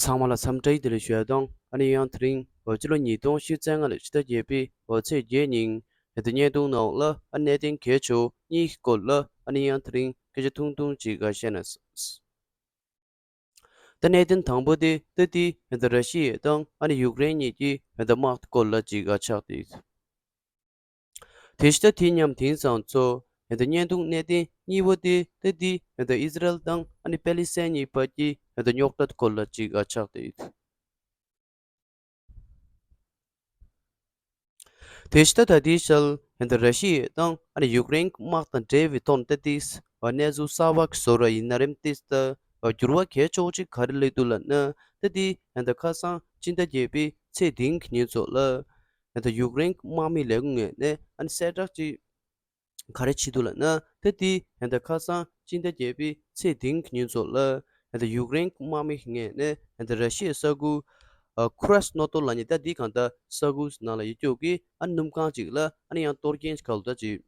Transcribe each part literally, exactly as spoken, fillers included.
ཚང་མ་ལ་འཚམས་འདྲི་བདེ་ལེགས་ཞུ་ཡ་དང་། ཨ་ནི་ཡང་དེ་རིང་འོ་སྤྱི་ལོ་ཉིས་སྟོང་ཉི་ཤུ་རྩ་ལྔ་ལོའི་ཕྱི་ཟླ་བརྒྱད་པའི་འོ་ཚེས་བརྒྱད་ཉིན་ཨ་ད་བརྙན་ཐུང་ནང་ལ་ཨ་གནད་དོན་གལ་ཆེ་བོ་གཉིས་ཀྱི་སྐོར་ལ་ཨ་ནི་ཡང་དེ་རིང་སྐད་ཆ་ཐུང་ཐུང་ཅིག་བཤད་ན། ད་གནད་དོན་དང་པོ་དེ་ད་དེ་ཨ་ད་ར་ཤི་ཡ་དང་ཨ་ནི་ཡུཀ་རེན་གཉིས་ཀྱི་ཨ་ད་དམག་སྐོར་ལ་ཅིག་ཆགས་ཏེ། དེ་ཕྱི་ད་དེ་མཉམ་དེང་སང་ཚོ་ཨ་ད་བརྙན་ཐུང་གནད་དོན་གཉིས་པོ་དེ་ད་དེ་ཨ་ད་ཨི་ཟི་རལ་དང་ཨ་ནི་པེ་ལི་སི་ཐན་གཉིས་བར་གྱི་ཨ་ད་རྙོག་དྲ་སྐོར་ལ་ཅིག་ཆགས་ཏེ། དེ་ཕྱི་ད་ད་དེའི་ཞལ་ཨ་ད་ར་ཤི་ཡ་དང་ཨ་ནི་ཡུཀ་རེན་དམག་དང་འབྲེལ་བའི་ཐོག་ནས་ད་དེ་གནས་ཚུལ་གསར་པ་ཞིག་བཟོ་ར་ཡིན་ན་རེམ་དེ་ད་འགྱུར་བ་གལ་ཆེ་བོ་ཅིག་ག་རེ་སླེབས་འདུག་ལབ་ན། ད་དེ་ཨ་ད་ཁ་སང་སྤྱི་ཟླ་བརྒྱད་པའི་ཚེས་བདུན་གྱི་ཉིན་ཚོ་ལ་ཨ་ད་ཡུཀ་རེན་དམག་མི་ལས་ཁུངས་ངོས་ནས་ཨ་ནི་གསལ་བསྒྲགས་ཅིག་ག་རེ་བྱེད་འདུག་ལབ་ན། ད་དེ་ཨ་ད་ཁ་སང་སྤྱི་ཟླ་བརྒྱད་པའི་ཚེས་བདུན་གྱི་ཉིན་ཚོ་ལ་ཨ་ད་ཡུཀ་རེན་དམག་མི་ངོས་ནས་ཨ་ད་ར་ཤི་ཡའི་ས་ཁུལ་ཨ་ཁུ་ར་སི་ནོ་དོར་ལབ་མཁན་ད་དེ་གང་ལྟར་ས་ཁུལ་ནང་ལ་ཡོད་རྒྱུ་གི་ཨ་སྣུམ་ཁང་ཅིག་ལ་ཨ་ནི་ཡང་གཏོར་སྐྱོན་ཅིག་ག་ལ་ད་ཅིག་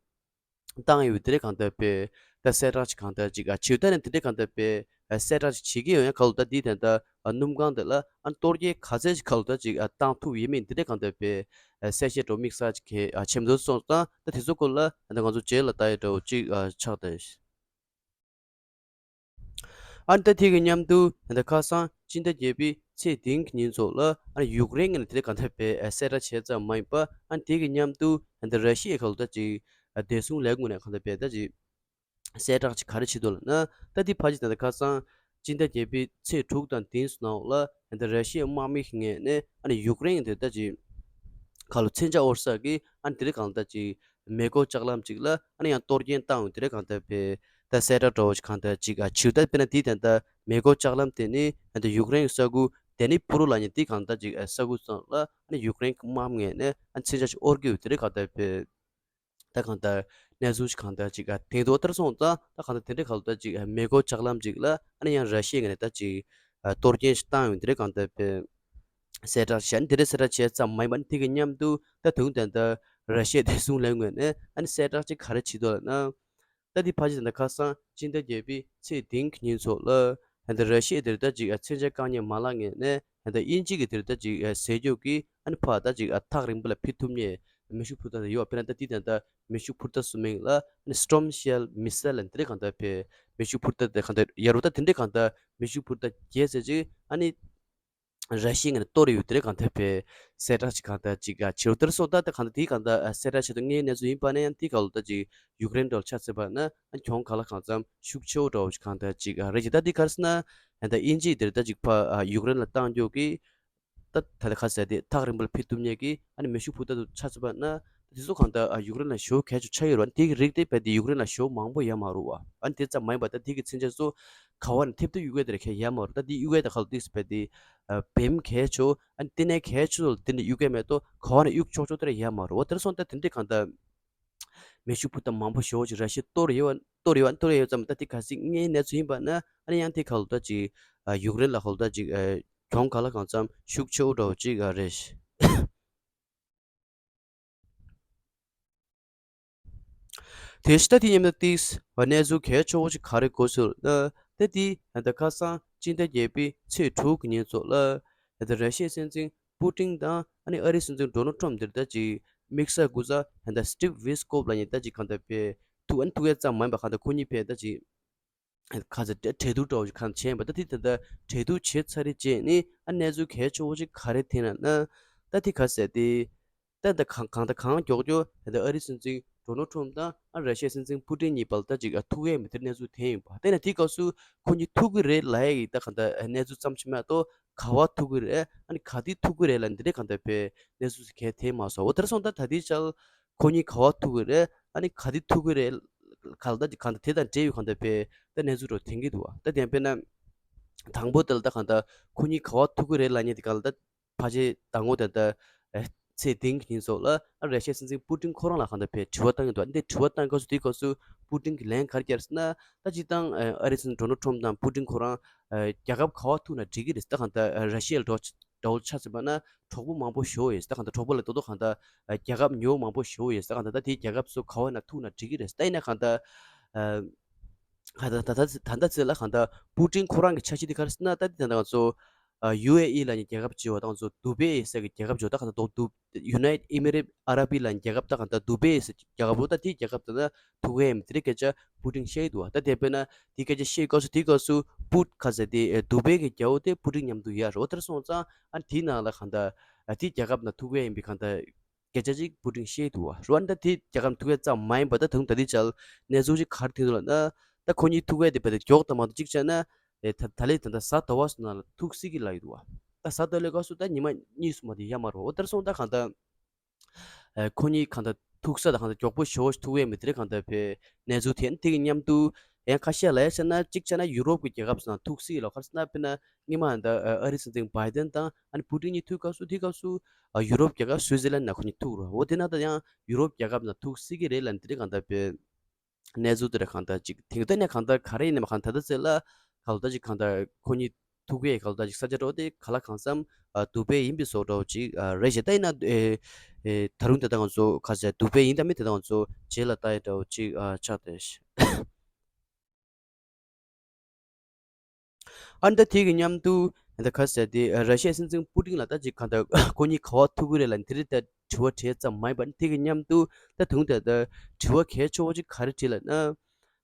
བཏང་ཡོད་པའི་དེ་རེད་གང་ལྟར་པས་ད་གསལ་བསྒྲགས་ཅིག་གང་ལྟར་ཅིག་ཨ་བྱེད་ད་ནས་དེ་འདྲས་གང་ལྟར་པས་ཨ་གསལ་བསྒྲགས་ཅིག་བྱེད་ཀྱི་ཡོད་ཡང་ག་ལ་ད་དེ་དེ་ལྟར་ཨ་སྣུམ་ཁང་དེ་ལ་ཨ་གཏོར་སྐྱོན་ག་ཚད་ཅིག་ག་ལ་ད་ཅིག་ཨ་བཏང་ཐུབ་ཡོད་མེད་དེ་འདྲས་གང་ལྟར་པས་ཨ་གསལ་བཤད་འགྲོ་དམིགས་བསལ་ཅིག་གལ་ཨ་ཆེན་པོ་སོང་ཙང་ད་དེ་ཚོ་སྐོར་ལ་ཨ་ད་ང་ཚོ་རྗེས་ལ་ལྟ་ཡ་འདྲ་བོ་ཅིག་ཨ་ཆགས་ད། ཨ་ནི་ད་དེ་གི་མཉམ་དུ་ཨ་ད་ཁ་སང་སྤྱི་ཟླ་བརྒྱད་པའི་ཚེས་བདུན་གྱི་ཉིན་ཚོ་ལ་ཨ་ནི་ཡུཀ་རེན་ངོས་ནས་དེ་གང་ལྟར་པས་ཨ་གསལ་བསྒྲགས་བྱས་ཙམ་མ་ཡིན་པ། ཨ་ནི་དེ་གི་མཉམ་དུ་ཨ་ད་ར་ཤི་ཡའི་ག་ལ་ད་ཅིག་ཨ་བདེ་སྲུང་ལས་ཁུངས་ནས་གང་ལྟར་པས་ད་ཅིག་གསལ་བསྒྲགས་ཅིག་ག་རེ་བྱེད་འདུག་ལབ་ན། ད་དེ་ཕ་ཅིག་ད་ད་ཁ་སང་སྤྱི་ཟླ་བརྒྱད་པའི་ཚེས་དྲུག་དང་བདུན་ནང་ལ་ཨ་ད་ར་ཤི་ཡའི་དམག་མི་ངོས་ནས་ཨ་ནི་ཡུཀ་རེན་དེ་ད་ཅིག་ཁ་ལོ་མཚོན་ཆ་དབོར་ས་གི་ཨ་ནི་དེ་རིང་གང་ལྟར་ཅིག་མེ་འཁོར་ལྕགས་ལམ་ཅིག་ལ་ཨ་ནི་ཡང་གཏོར་སྐྱོན་བཏང་ཡོད་དེ་རིང་གང་ལྟར་པས་ད་གསལ་བསྒྲགས་འདྲ་བོ་ཞིག་གང་ལྟར་ཅིག་ཨ་བྱེད་ད་དཔེར་ན་དེ་ད་ལྟ་མེ་འཁོར་ལྕགས་ལམ་དེ་ནི་ཨ་ད་ཡུཀ་རེན་གྱི་ས་ཁུལ་ཌི་ནི་པུ་རུ་ལབ་མཁན་དེ་གང་ལྟར་ཅིག་ཨ་ས་ཁུལ་ཙམ་ལ་ཨ་ནི་ཡུཀ་རེན་གྱི་དམག་མི་ངོས་ནས་ཨ་ནི་མཚོན་ཆ་ཞིག་དབོར་གྱི་ཡོད་དེ་རིང་གང་ལྟར་པས། ད་གང་ལྟར་གནས་ཚུལ་ཞིག་གང་ལྟར་ཅིག་ཨ་དེང་དུ་ལྟར་སོང་ཙང་ད་གང་ལྟར་དེ་འདྲའི་གང་ལྟར་ཅིག་ཨ་མེ་འཁོར་ལྕགས་ལམ་ཅིག་ལ་ཨ་ནི་ཡང་ར་ཤི་ཡ་ངོས་ནས་ད་ཅིག་ཨ་གཏོར་སྐྱོན་ཞིག་བཏང་ཡོད་དེ་རིང་གང་ལྟར་པས། གསལ་བསྒྲགས་བྱས་ནས་དེ་འདྲའི་གསལ་བསྒྲགས་བྱས་ཙམ་མ་ཡིན་པ་ནི་དེ་གི་མཉམ་དུ་ད་དུང་ད་ལྟ་ར་ཤི་ཡའི་བདེ་སྲུང་ལས་ངོས་ནས་ཨ་ནི་གསལ་བསྒྲགས་ཅིག་ག་རེ་བྱེད་འདུག་ལབ་ན། ད་འདི་ཕལ་ཆེར་ད་ལྟ་ཁ་སང་སྤྱི་ཟླ་བརྒྱད་པའི་ཚེས་བདུན་གྱི་ཉིན་ཚོ་ལ་ད་ལྟ་ར་ཤི་ཡ་དེར་ད་ཅིག་མཚོན་ཆ་བཀག་ཉེན་མ་ལག་ངོས་ནས་ད་ལྟ་དབྱིན་ཇི་གི་དེར་ད་ཅིག་ཟས་རྒྱུ་གི་ཨ་ནི་ཕར་ད་ཅིག་ཐག་རིང་པོ་ལ་ཕུད་ཐུབ་མཁན་མེ་ཤུགས་འཕུར་མདའ་དེ་ཡོད་པ། དཔེར་ན་ད་འདི་ད་ལྟ་མེ་ཤུགས་འཕུར་མདའ་གསུམ་མིང་ལ་ཨ་ནི་Storm Shadow Missile་ལབ་དེ་འདྲའི་གང་ལྟར་པས་མེ་ཤུགས་འཕུར་མདའ་དེ་གང་ལྟར་ཡ་རུ་ད་དེ་འདྲའི་གང་ལྟར་མེ་ཤུགས་འཕུར་མདའ་བརྒྱད་ཙམ་ཅིག་ཨ་ནི་ར་ཤི་ཡ་ངོས་ནས་གཏོར་ཡོད་དེ་འདྲའི་གང་ལྟར་པས་གསལ་བསྒྲགས་ཅིག་གང་ལྟར་ཅིག་ཨ་བྱེད་རོགས་དེར་སོང་ད་ད་གང་ལྟར་དེ་གང་ལྟར་གསལ་བསྒྲགས་བྱེད་དུས་དངོས་གནས་གནས་ཚུལ་ཡིན་པ་ན་ཡང་དེ་ག་ལ་ད་ཅིག་ཡུཀ་རེན་འདྲ་བོ་ཆ་མཚོན་པ་ན་ཨ་གྱོང་ག་ལ་གང་འཚམ་ཤུགས་ཆེ་བོ་འདྲ་བོ་ཞིག་གང་ལྟར་ཅིག་ཨ་རེད་ཅིག་ད་འདི་ག་རེ་ཟེར་ན་ད་དབྱིན་ཇི་དེར་ད་ཅིག་ཕར་ཨ་ཡུཀ་རེན་ལ་བཏང་རྒྱུ་གི་ད་ད་ལྟ་ཁ་གསལ་དེ་ཐག་རིང་པོ་ལ་ཕུད་ཐུབ་མཁན་གྱི་ཨ་ནི་མེ་ཤུགས་འཕུར་མདའ་དེ་ཆ་མཚོན་པ་ན་དེ་ཚོ་གང་ལྟར་ཨ་ཡུཀ་རེན་ལ་ཞེ་པོ་གལ་ཆེ་ཆགས་ཡོད་རེད་བ། དེ་གི་རིགས་དེ་རྦད་དེ་ཡུཀ་རེན་ལ་ཞེ་པོ་མང་པོ་ཡོད་མ་རེད་བ། ཨ་ནི་དེ་ཙམ་མ་ཡིན་པ་ད་དེ་གི་མཚོན་ཆ་ཚོ་ག་བ་ནས་ཐེབས་ཐུབ་གཡུག་ཡ་དེ་ར་ཁྱད་ཡོད་མ་རེད། ད་དེ་གཡུག་ཡ་དེ་ག་ལ་ཏིག་སི་རྦད་དེ་ཨ་བེམ་གལ་ཆེ་ཨ་ནི་ལྟེ་གནས་གལ་ཆེ་ལ་དེ་ནས་གཡུག་ཡ་མེད་དོ་ག་བ་ནས་གཡུག་ཆོག་ཆོག་དེ་ར་ཡོད་མ་རེད་བ། དེར་སོང་ད་དེ་འདྲའི་གང་ལྟར་མེ་ཤུགས་འཕུར་མདའ་མང་པོ་ཞེ་པོ་ཅིག་ར་ཤི་ཡས་གཏོར་ཡོད་པ་གཏོར་ཡོད་པ་གཏོར་ཡོད་ཙམ་ད་དེ་གལ་སྲིད་དངོས་གནས་ཚུལ་ཡིན་པ་ན་ཨ་ནི་ཡང་དེ་ག་ལ་ད་ཅིག་ཨ་ཡུཀ་རེན་ལ་ག་ལ་ད་ཅིག་ཨ་གྱོང་ག་ལ་གང་འཚམ་ཤུགས་ཆེ་བོ་འདྲ་བོ་ཅིག་ཨ་རེད། དེ་ཕྱི་ད་དེ་མཉམ་དུ་ཏིས་བ་གནས་ཚུལ་གལ་ཆེ་བོ་ཞིག་ག་རེ་གོ་སོང་ལབ་ན། ད་དེ་ད་ཁ་སང་སྤྱི་ཟླ་བརྒྱད་པའི་ཚེས་དྲུག་གི་ཉིན་ཚོ་ལ་ད་ར་ཤི་ཡའི་སྲིད་འཛིན་པུ་ཏིན་དང་ཨ་ནི་ཨ་རིའི་སྲིད་འཛིན་ཌོ་ནལ་ཊམ་དེར་ད་ཅིག་དམིགས་བསལ་སྐུ་ཚབ་ད་སི་ཊིབ་ཝི་ཊི་ཀོབ་ལབ་མཁན་ད་ཅིག་གང་ལྟར་ཕེ་ཐུག་ཨ་ནི་ཐུག་ཡ་ཙམ་མ་ཡིན་པ་གང་ལྟར་ཁོ་གཉིས་ཕེ་ད་ཅིག་ག་ཚོད་གྲོས་བསྡུར་འདྲ་བོ་ཞིག་གང་བྱས་ཡིན་པ། ད་དེ་ད་ལྟ་གྲོས་བསྡུར་བྱས་ཚར་རེ་བྱས་ནས་ཨ་གནས་ཚུལ་གལ་ཆེ་བོ་ཞིག་ག་རེ་ཐོན་ན་ན། ད་དེ་ག་ཟེར་ཏེ། ད་ད་གང་གང་ད་གང་མགྱོགས་མགྱོགས་ད་ལྟ་ཨ་རིའི་སྲིད་འཛིན་ཌོ་ནལ་ཊམ་དང་ཨ་ར་ཤི་ཡའི་སྲིད་འཛིན་པུ་ཏིན་གཉིས་བར་ད་ཅིག་ཨ་ཐུག་ཡས་མི་དེར་གནས་ཚུལ་ཐོན་ཡིན་པ། དེ་ན་དེ་སྐབས་སུ་ཁོ་གཉིས་ཐུག་གི་རེད་ལབ་ཡས་ཀྱི་ད་གང་ད་གནས་ཚུལ་ཙམ་ཞིག་མ་གཏོགས་ག་བ་ཐུག་གི་རེད་ཨ་ནི་ག་དུས་ཐུག་གི་རེད་ལབ་འདི་འདྲའི་གང་ད་ཕེ་གནས་ཚུལ་གལ་ཐོན་མ་སོང་། འོ་དེར་སོང་ད་ད་དེ་ཆ་ལ་ཁོ་གཉིས་ག་བ་ཐུག་གི་རེད་ཨ་ནི་ག་དུས་ཐུག་གི་རེད། ག་ལ་ད་གང་ལྟར་དེ་དང་འབྲེལ་བའི་གང་ལྟར་ཕེ་ད་གནས་ཚུལ་འདྲ་བོ་ཐོན་གྱི་འདུག་བ། ད་དེ་ཡང་དཔེར་ན་དང་པོ་དེ་ལ་ད་གང་ལྟར་ཁོ་གཉིས་ག་བ་ཐུག་གི་རེད་ལབ་མཁན་དེ་ག་ལ་ད་ཕལ་ཆེར་ཟླ་ངོ་དེ་ལྟར་ཚེས་བདུན་གྱི་ཉིན་སོགས་ལ་ཨ་ར་ཤི་ཡའི་སྲིད་འཛིན་པུ་ཏིན་ཁོ་རང་ལ་གང་ལྟར་ཕེ་དྲི་བ་བཏང་གི་འདུག་ཨ་འདི་དྲི་བ་བཏང་སྐབས་སུ་དེའི་སྐབས་སུ་པུ་ཏིན་གྱིས་ལན་ག་རེ་བརྒྱབ་ཟེར་ན། ད་སྤྱིར་བཏང་ཨ་རིའི་སྲིད་འཛིན་ཌོ་ནལ་ཊམ་དང་པུ་ཏིན་ཁོ་རང་རྒྱལ་ཁབ་ག་བ་ཐུག་ན་འགྲིག་གི་རེད། ད་གང་ལྟར་ར་ཤི་ཡ་ལ་འགྲོ་འདྲ་བོ་ཆ་མཚོན་པ་ན་གྲོགས་པོ་མང་པོ་ཞེ་པོ་ཡོད། ད་གང་ལྟར་གྲོགས་པོ་ལ་ཏོག་ཏོག་གང་ལྟར་རྒྱལ་ཁབ་ཉུང་མང་པོ་ཞེ་པོ་ཡོད། ད་གང་ལྟར་ད་དེའི་རྒྱལ་ཁབ་ཚོ་ག་བ་ན་ཐུག་ན་འགྲིག་གི་རེད། ད་ཡིན་ན་གང་ལྟར་ཨ་གང་ལྟར་ད་ལྟ་ད་ལྟ་ཚེ་ལ་གང་ལྟར་པུ་ཏིན་ཁོ་རང་གི་འཆར་གཞི་དེ་ག་རེ་ཟེར་ན། ད་དེ་ད་ལྟ་ང་ཚོ་ ཨ་ཡུ་ཨེ་ཨི་ལབ་མཁན་རྒྱལ་ཁབ་ཅིག་ཡོད། ད་ང་ཚོ་དུ་བེ་ཟེར་གྱི་རྒྱལ་ཁབ་ཅིག་ཡོད། ད་གང་ལྟར་དུ་ཡུ་ནའི་ཊེཌ་ཨི་མི་རེ་ཊི་ཨ་ར་བི་ལབ་མཁན་རྒྱལ་ཁབ། ད་གང་ལྟར་དུ་བེ་ཟེར་རྒྱལ་ཁབ་དེ་ན་ཐུག་ཡས་མེད། དེ་རིང་སྐད་ཆ་པུ་ཏིན་བཤད་ཡོད་འདུག་བ། ད་དེ་དཔེར་ན་དེ་སྐད་ཆ་བཤད་སྐབས་སུ། དེ་སྐབས་སུ་པུ་ཁ་ཟེར་དེ་ཨེ་དུ་བེ་གི་རྒྱལ་པོ་དེ་པུ་ཏིན་མཉམ་དུ་ཡོད་རེད། འོ་དེར་སོང་ཙང་ཨ་དེའི་ནང་ལ་གང་ལྟར་ཨ་དེའི་རྒྱལ་ཁབ་ནང་ཐུག་ཡས་ཡིན་པའི་གང་ལྟར་སྐད་ཆ་ཅིག་པུ་ཏིན་བཤད་འདུག་བ། རེད་བ། ད་དེ་རྒྱལ་ཁབ་ཐུག་ཡས་ཙམ་མ་ཡིན་པ། ད་དུང་ད་ལྟའི་ཆར་གནས་ཚུལ་ཅིག་ག་རེ་ཐོན་འདུག་ལབ་ན། ད་ཁོ་གཉིས་ཐུག་ཡས་དེ་རྦད་དེ་མགྱོགས་དང་མ་གཏོགས། གཅིག་བྱས་ན་ཨེ་ད་ད་ལན་ད་ལྟ་གཟའ་ཟླ་བ་ཚོ་ནང་ལ་ཐུག་སྲིད་ཀྱི་ལབ་ཡོད་འདུག་བ། ད་གཟའ་ཟླ་བའི་སྐབས་སུ་ད་ཉི་མ་གཉིས་གསུམ་མ་གཏོགས་ཡོད་མ་རེད་བ། འོ་དེར་སོང་ཙང་གང་ལྟར་ཨེ་ཁོ་གཉིས་གང་ལྟར་ཐུག་ས་དང་གང་ལྟར་མགྱོགས་པོ་ཞེ་པོ་ཐུག་ཡས་མེད། དེ་རིང་གང་ལྟར་དཔེ་གནས་ཚུལ་ཐོན། དེ་གི་མཉམ་དུ་ཡང་ཁ་ཤས་ལབ་ཡས་བྱས་ན། གཅིག་བྱས་ན་ཡུ་རོབ་ཀྱི་རྒྱལ་ཁབ་ཚོ་ནང་ཐུག་སྲིད་ལབ། ག་རེ་ཟེར་ན་དཔེར་ན་སྔོན་མ་ད་ཨ་རིའི་སྲིད་འཛིན་བྷའི་ཌེན་དང་ཨ་ནི་པུ་ཏིན་གཉིས་ཐུག་སྐབས་སུ། དེ་སྐབས་སུ་ཨ་ཡུ་རོབ་རྒྱལ་ཁབ་སུའི་ཛི་ལན་ནང་ཁོ་གཉིས་ཐུག་རེད། འོ་དེ་ན་ད་ཡང་ཡུ་རོབ་རྒྱལ་ཁབ་ནང་ཐུག་སྲིད་ཀྱི་རེད་ལབ་ནས། དེ་རིང་གང་ལྟར་དཔེ་གནས་ཚུལ་དེ་འདྲ་གང་ལྟར་ཅིག་དེང་སང་ནས་གང་ལྟར་ག་རེ་ཡིན་ནའི་མ་གང་ལྟར་ད་ལྟ་ཚེ་ལ་གང་ལྟར་ཅིག་གང་ལྟར་ཁོ་གཉིས་ཐུག་ཡས་གང་ལྟར་ཅིག་ས་ཆ་འདྲ་བོ་དེ་ག་ལ་གང་འཚམ་ཨ་དུ་བེ་ཡིན་པའི་བཟོ་འདྲ་བོ་ཅིག་ཨ་རེད་ཤག་ད་ཡིན་ན་ཨེ་ཨེ་ད་རུང་དེ་ད་ང་ཚོ་ག་ཟེར། དུ་བེ་ཡིན་དང་མིན་དེ་ད་ང་ཚོ་རྗེས་ལ་ལྟ་ཡས་འདྲ་བོ་ཅིག་ཨ་ཆགས་བསྡད་ཤག་ཨ་ནི་ད་དེ་གི་མཉམ་དུ་ད་ག་ཟེར་དེ། ར་ཤི་ཡའི་སྲིད་འཛིན་པུ་ཏིན་ལ་ད་ཅིག་གང་ལྟར་ཁོ་གཉིས་ག་པར་ཐུག་གི་རེད་ལབ་དེ་རིང་ད་དྲི་བ་དྲིས་ཙམ་མ་ཡིན་པར། དེ་གི་མཉམ་དུ་ད་དུང་ད་ད་དྲི་བ་གལ་ཆེ་བོ་ཅིག་ག་རེ་དྲིས་ལབ་ན།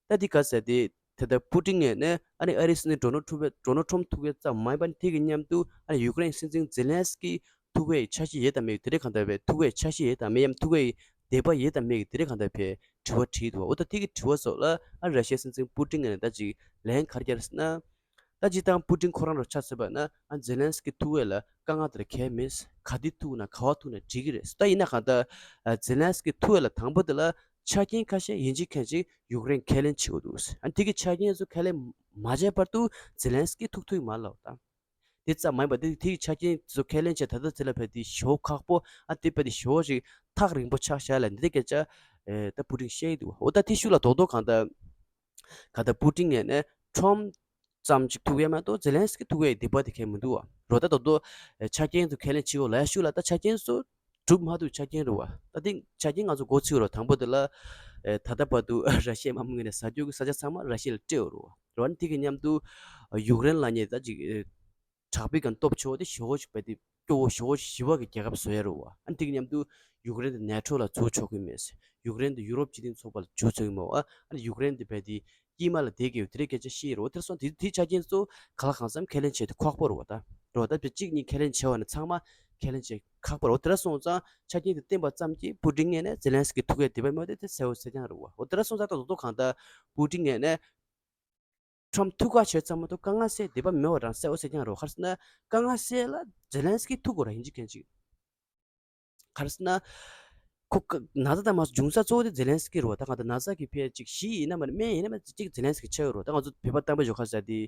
ད་དེ་ག་ཟེར་དེ། ད་ད་པུ་ཏིན་ངོས་ནས་ཨ་ནི་ཨ་རིའི་སྲིད་འཛིན་ཌོ་ནལ་ཊམ་ཌོ་ནལ་ཊམ་ཐུག་ཡས་ཙམ་མ་ཡིན་པར། དེ་གི་མཉམ་དུ་ཨ་ནི་ཡུཀ་རེན་སྲིད་འཛིན་ཛེ་ལན་སི་ཀི་ཐུག་ཡས་འཆར་གཞི་ཡོད་དམ་མེད་དེ་རིང་གང་ལྟར་དཔེ། ཐུག་ཡས་འཆར་གཞི་ཡོད་དམ་མེད། ཡང་ཐུག་ཡས་འདོད་པ་ཡོད་དམ་མེད་དེ་རིང་གང་ལྟར་དཔེ་དྲི་བ་དྲིས་འདུག་བ། འོ་ད་དེ་གི་དྲི་བ་སོགས་ལ་ཨ་ར་ཤི་ཡའི་སྲིད་འཛིན་པུ་ཏིན་ངོས་ནས་ད་ཅིག་ལན་ག་རེ་བརྒྱབ་ཟེར་ན། ད་སྤྱིར་བཏང་པུ་ཏིན་ཁོ་རང་ལ་ཆ་མཚོན་པ་ན་ཨ་ཛེ་ལན་སི་ཀི་ཐུག་ཡས་ལ་དཀའ་ངལ་དེ་འདྲ་གང་ཡང་མེད། ག་དུས་ཐུག་ན་ག་པར་ཐུག་ན་འགྲིག་གི་རེད། ད་ཡིན་ན་གང་ལྟར་ཨ་ཛེ་ལན་སི་ཀི་ཐུག་ཡས་ལ་དང་པོ་དེ་ལ་ཆ་རྐྱེན་ཁ་ཤས་ཡིན་གཅིག་མིན་གཅིག་ཡུཀ་རེན་ཁས་ལེན་བྱེད་དགོས་འདུག། ཨ་དེ་གི་ཆ་རྐྱེན་ཚོ་ཁས་ལེན་མ་བྱས་བར་དུ་ཛེ་ལན་སི་ཀི་ཐུག་ཐུབ་ཀྱི་མ་རེད་ལབ་པ་དང་། དེ་ཙམ་མ་ཡིན་པར་དེ་དེའི་ཆ་རྐྱེན་ཚོ་ཁས་ལེན་བྱས། ད་ལྟ་ཚེ་ལ་ཕེབས་དེ་ཞེ་པོ་ཁག་པོ། ཨ་དེ་ཕེབས་དེ་ཞེ་པོ་ཞིག་ཐག་རིང་པོ་ཆགས་ཤག་ལབ་འདི་སྐད་ཆ་ཨེ་ད་པུ་ཏིན་བཤད་ཀྱི་འདུག། འོ་ད་དེ་ཤུགས་ལ་རྡོག་རྡོག་གང་ལྟར་གང་ལྟར་པུ་ཏིན་ངོས་ནས་ཊམ་ཙམ་ཅིག་ཐུག་ཡས་མ་གཏོགས་ཛེ་ལན་སི་ཀི་ཐུག་ཡས་འདོད་པ་དེ་གང་ཡང་མི་འདུག་བ། རོ་ད་རྡོག་རྡོག་ཨེ་ཆ་རྐྱེན་ཚོ་ཁས་ལེན་བྱེད་དགོས་ལབ་ཤུགས་ལ། ད་ཆ་རྐྱེན་ཚོ་གྲུབ་མ་ཐུབ་ཆ་རྐྱེན་རེད་བ། ད་དེ་ཆ་རྐྱེན་ང་ཚོ་མགོ་ཚོས་རོ། དང་པོ་དེ་ལ་ཨེ་ད་ལྟ་བར་དུ་ར་ཤི་ཡའི་དམག་མི་ངོས་ནས་ཟ་རྒྱུ་གི་ས་ཆ་ཚང་མ་ར་ཤི་ཡ་ལ་སྤྲད་ཡོད་རེད་བ། རེད་བ། ཨ་ནི་དེ་གི་མཉམ་དུ་ཡུཀ་རེན་ལབ་མཁན་ད་ཅིག་ཨེ་དྲག་པོའི་སྒང་སྟོབས་ཆེ་བ་དེ་ཞེ་པོ་ཞིག་རྦད་དེ་སྐྱོ་བོ་ཞེ་པོ་ཞི་བ་གི་རྒྱལ་ཁབ་བཟོ་ཡ་རེད་བ། ཨ་ནི་དེ་གི་མཉམ་དུ་ཡུཀ་རེན་དེ་ནེ་ཊོ་ལ་འཛུལ་ཆོག་གི་མེད། ཡུཀ་རེན་དེ་ཡུ་རོབ་སྤྱི་མཐུན་ཚོགས་པ་ལ་འཛུལ་ཆོག་གི་མེད་བ། ཨ་ནི་ཡུཀ་རེན་དེ་རྦད་དེ་དཀྱིལ་མ་ལ་བསྡད་ཀྱི་ཡོད། དེ་འདྲའི་སྐད་ཆ་བཤད་ཡོད་རེད་བ། དེར་སོང་དེ་དེའི་ཆ་རྐྱེན་ཚོ་ག་ལ་གང་འཚམ་ཁས་ལེན་བྱེད་དེ་ཁག་པོ་རེད་བ། ད་རེད་བ། ད་དཔེ་གཅིག་གཉིས་ཁས་ལེན་བྱས་པ་ནས་ཚང་མ་ཁས་ལེན་བྱེད་ཁག་པོ་རེད་བ། དེ་འདྲ་སོང་ཙང་ཆ་རྐྱེན་དེ་བསྟན་པ་ཙམ་གྱིས་པུ་ཏིན་ངོས་ནས་ཛེ་ལན་སི་ཀི་ཐུག་ཡས་འདོད་པ་མེད་པ་དེ་དེ་གསལ་པོ་གསལ་རྐྱང་རེད་བ། འོ་དེ་འདྲ་སོང་ཙང་ད་རྡོག་རྡོག་གང་ལྟར་པུ་ཏིན་ངོས་ནས་ཊམ་ཐུག་ག་བྱས་ཙམ་མ་གཏོགས་དཀའ་ངལ་སེལ་འདོད་པ་མེད་པ་རང་གསལ་པོ་གསལ་རྐྱང་རེད་བ། ག་རེ་ཟེར་ན་དཀའ་ངལ་སེལ་ལ་ཛེ་ལན་སི་ཀི་ཐུག་དགོས་ར་ཡིན་གཅིག་མིན་གཅིག། ག་རེ་ཟེར་ན་ཁོ་ཀ་ན་ཚ་དང་མ་འབྱུང་ས་གཙོ་བོ་དེ་ཛེ་ལན་སི་ཀི་རེད་བ། ད་གང་ལྟར་ན་ཚ་གི་ཕན་ཅིག་གཞི་ཡིན་ན་མ་རེད། སྨན་ཡིན་ན་མ་རེད། ཅིག་ཛེ་ལན་སི་ཀི་ཆགས་ཡོད་རེད་བ། ད་ང་ཚོ་བོད་པ་གཏམ་དཔེ་ཞོག་ག་རེ་ཟེར་དེ་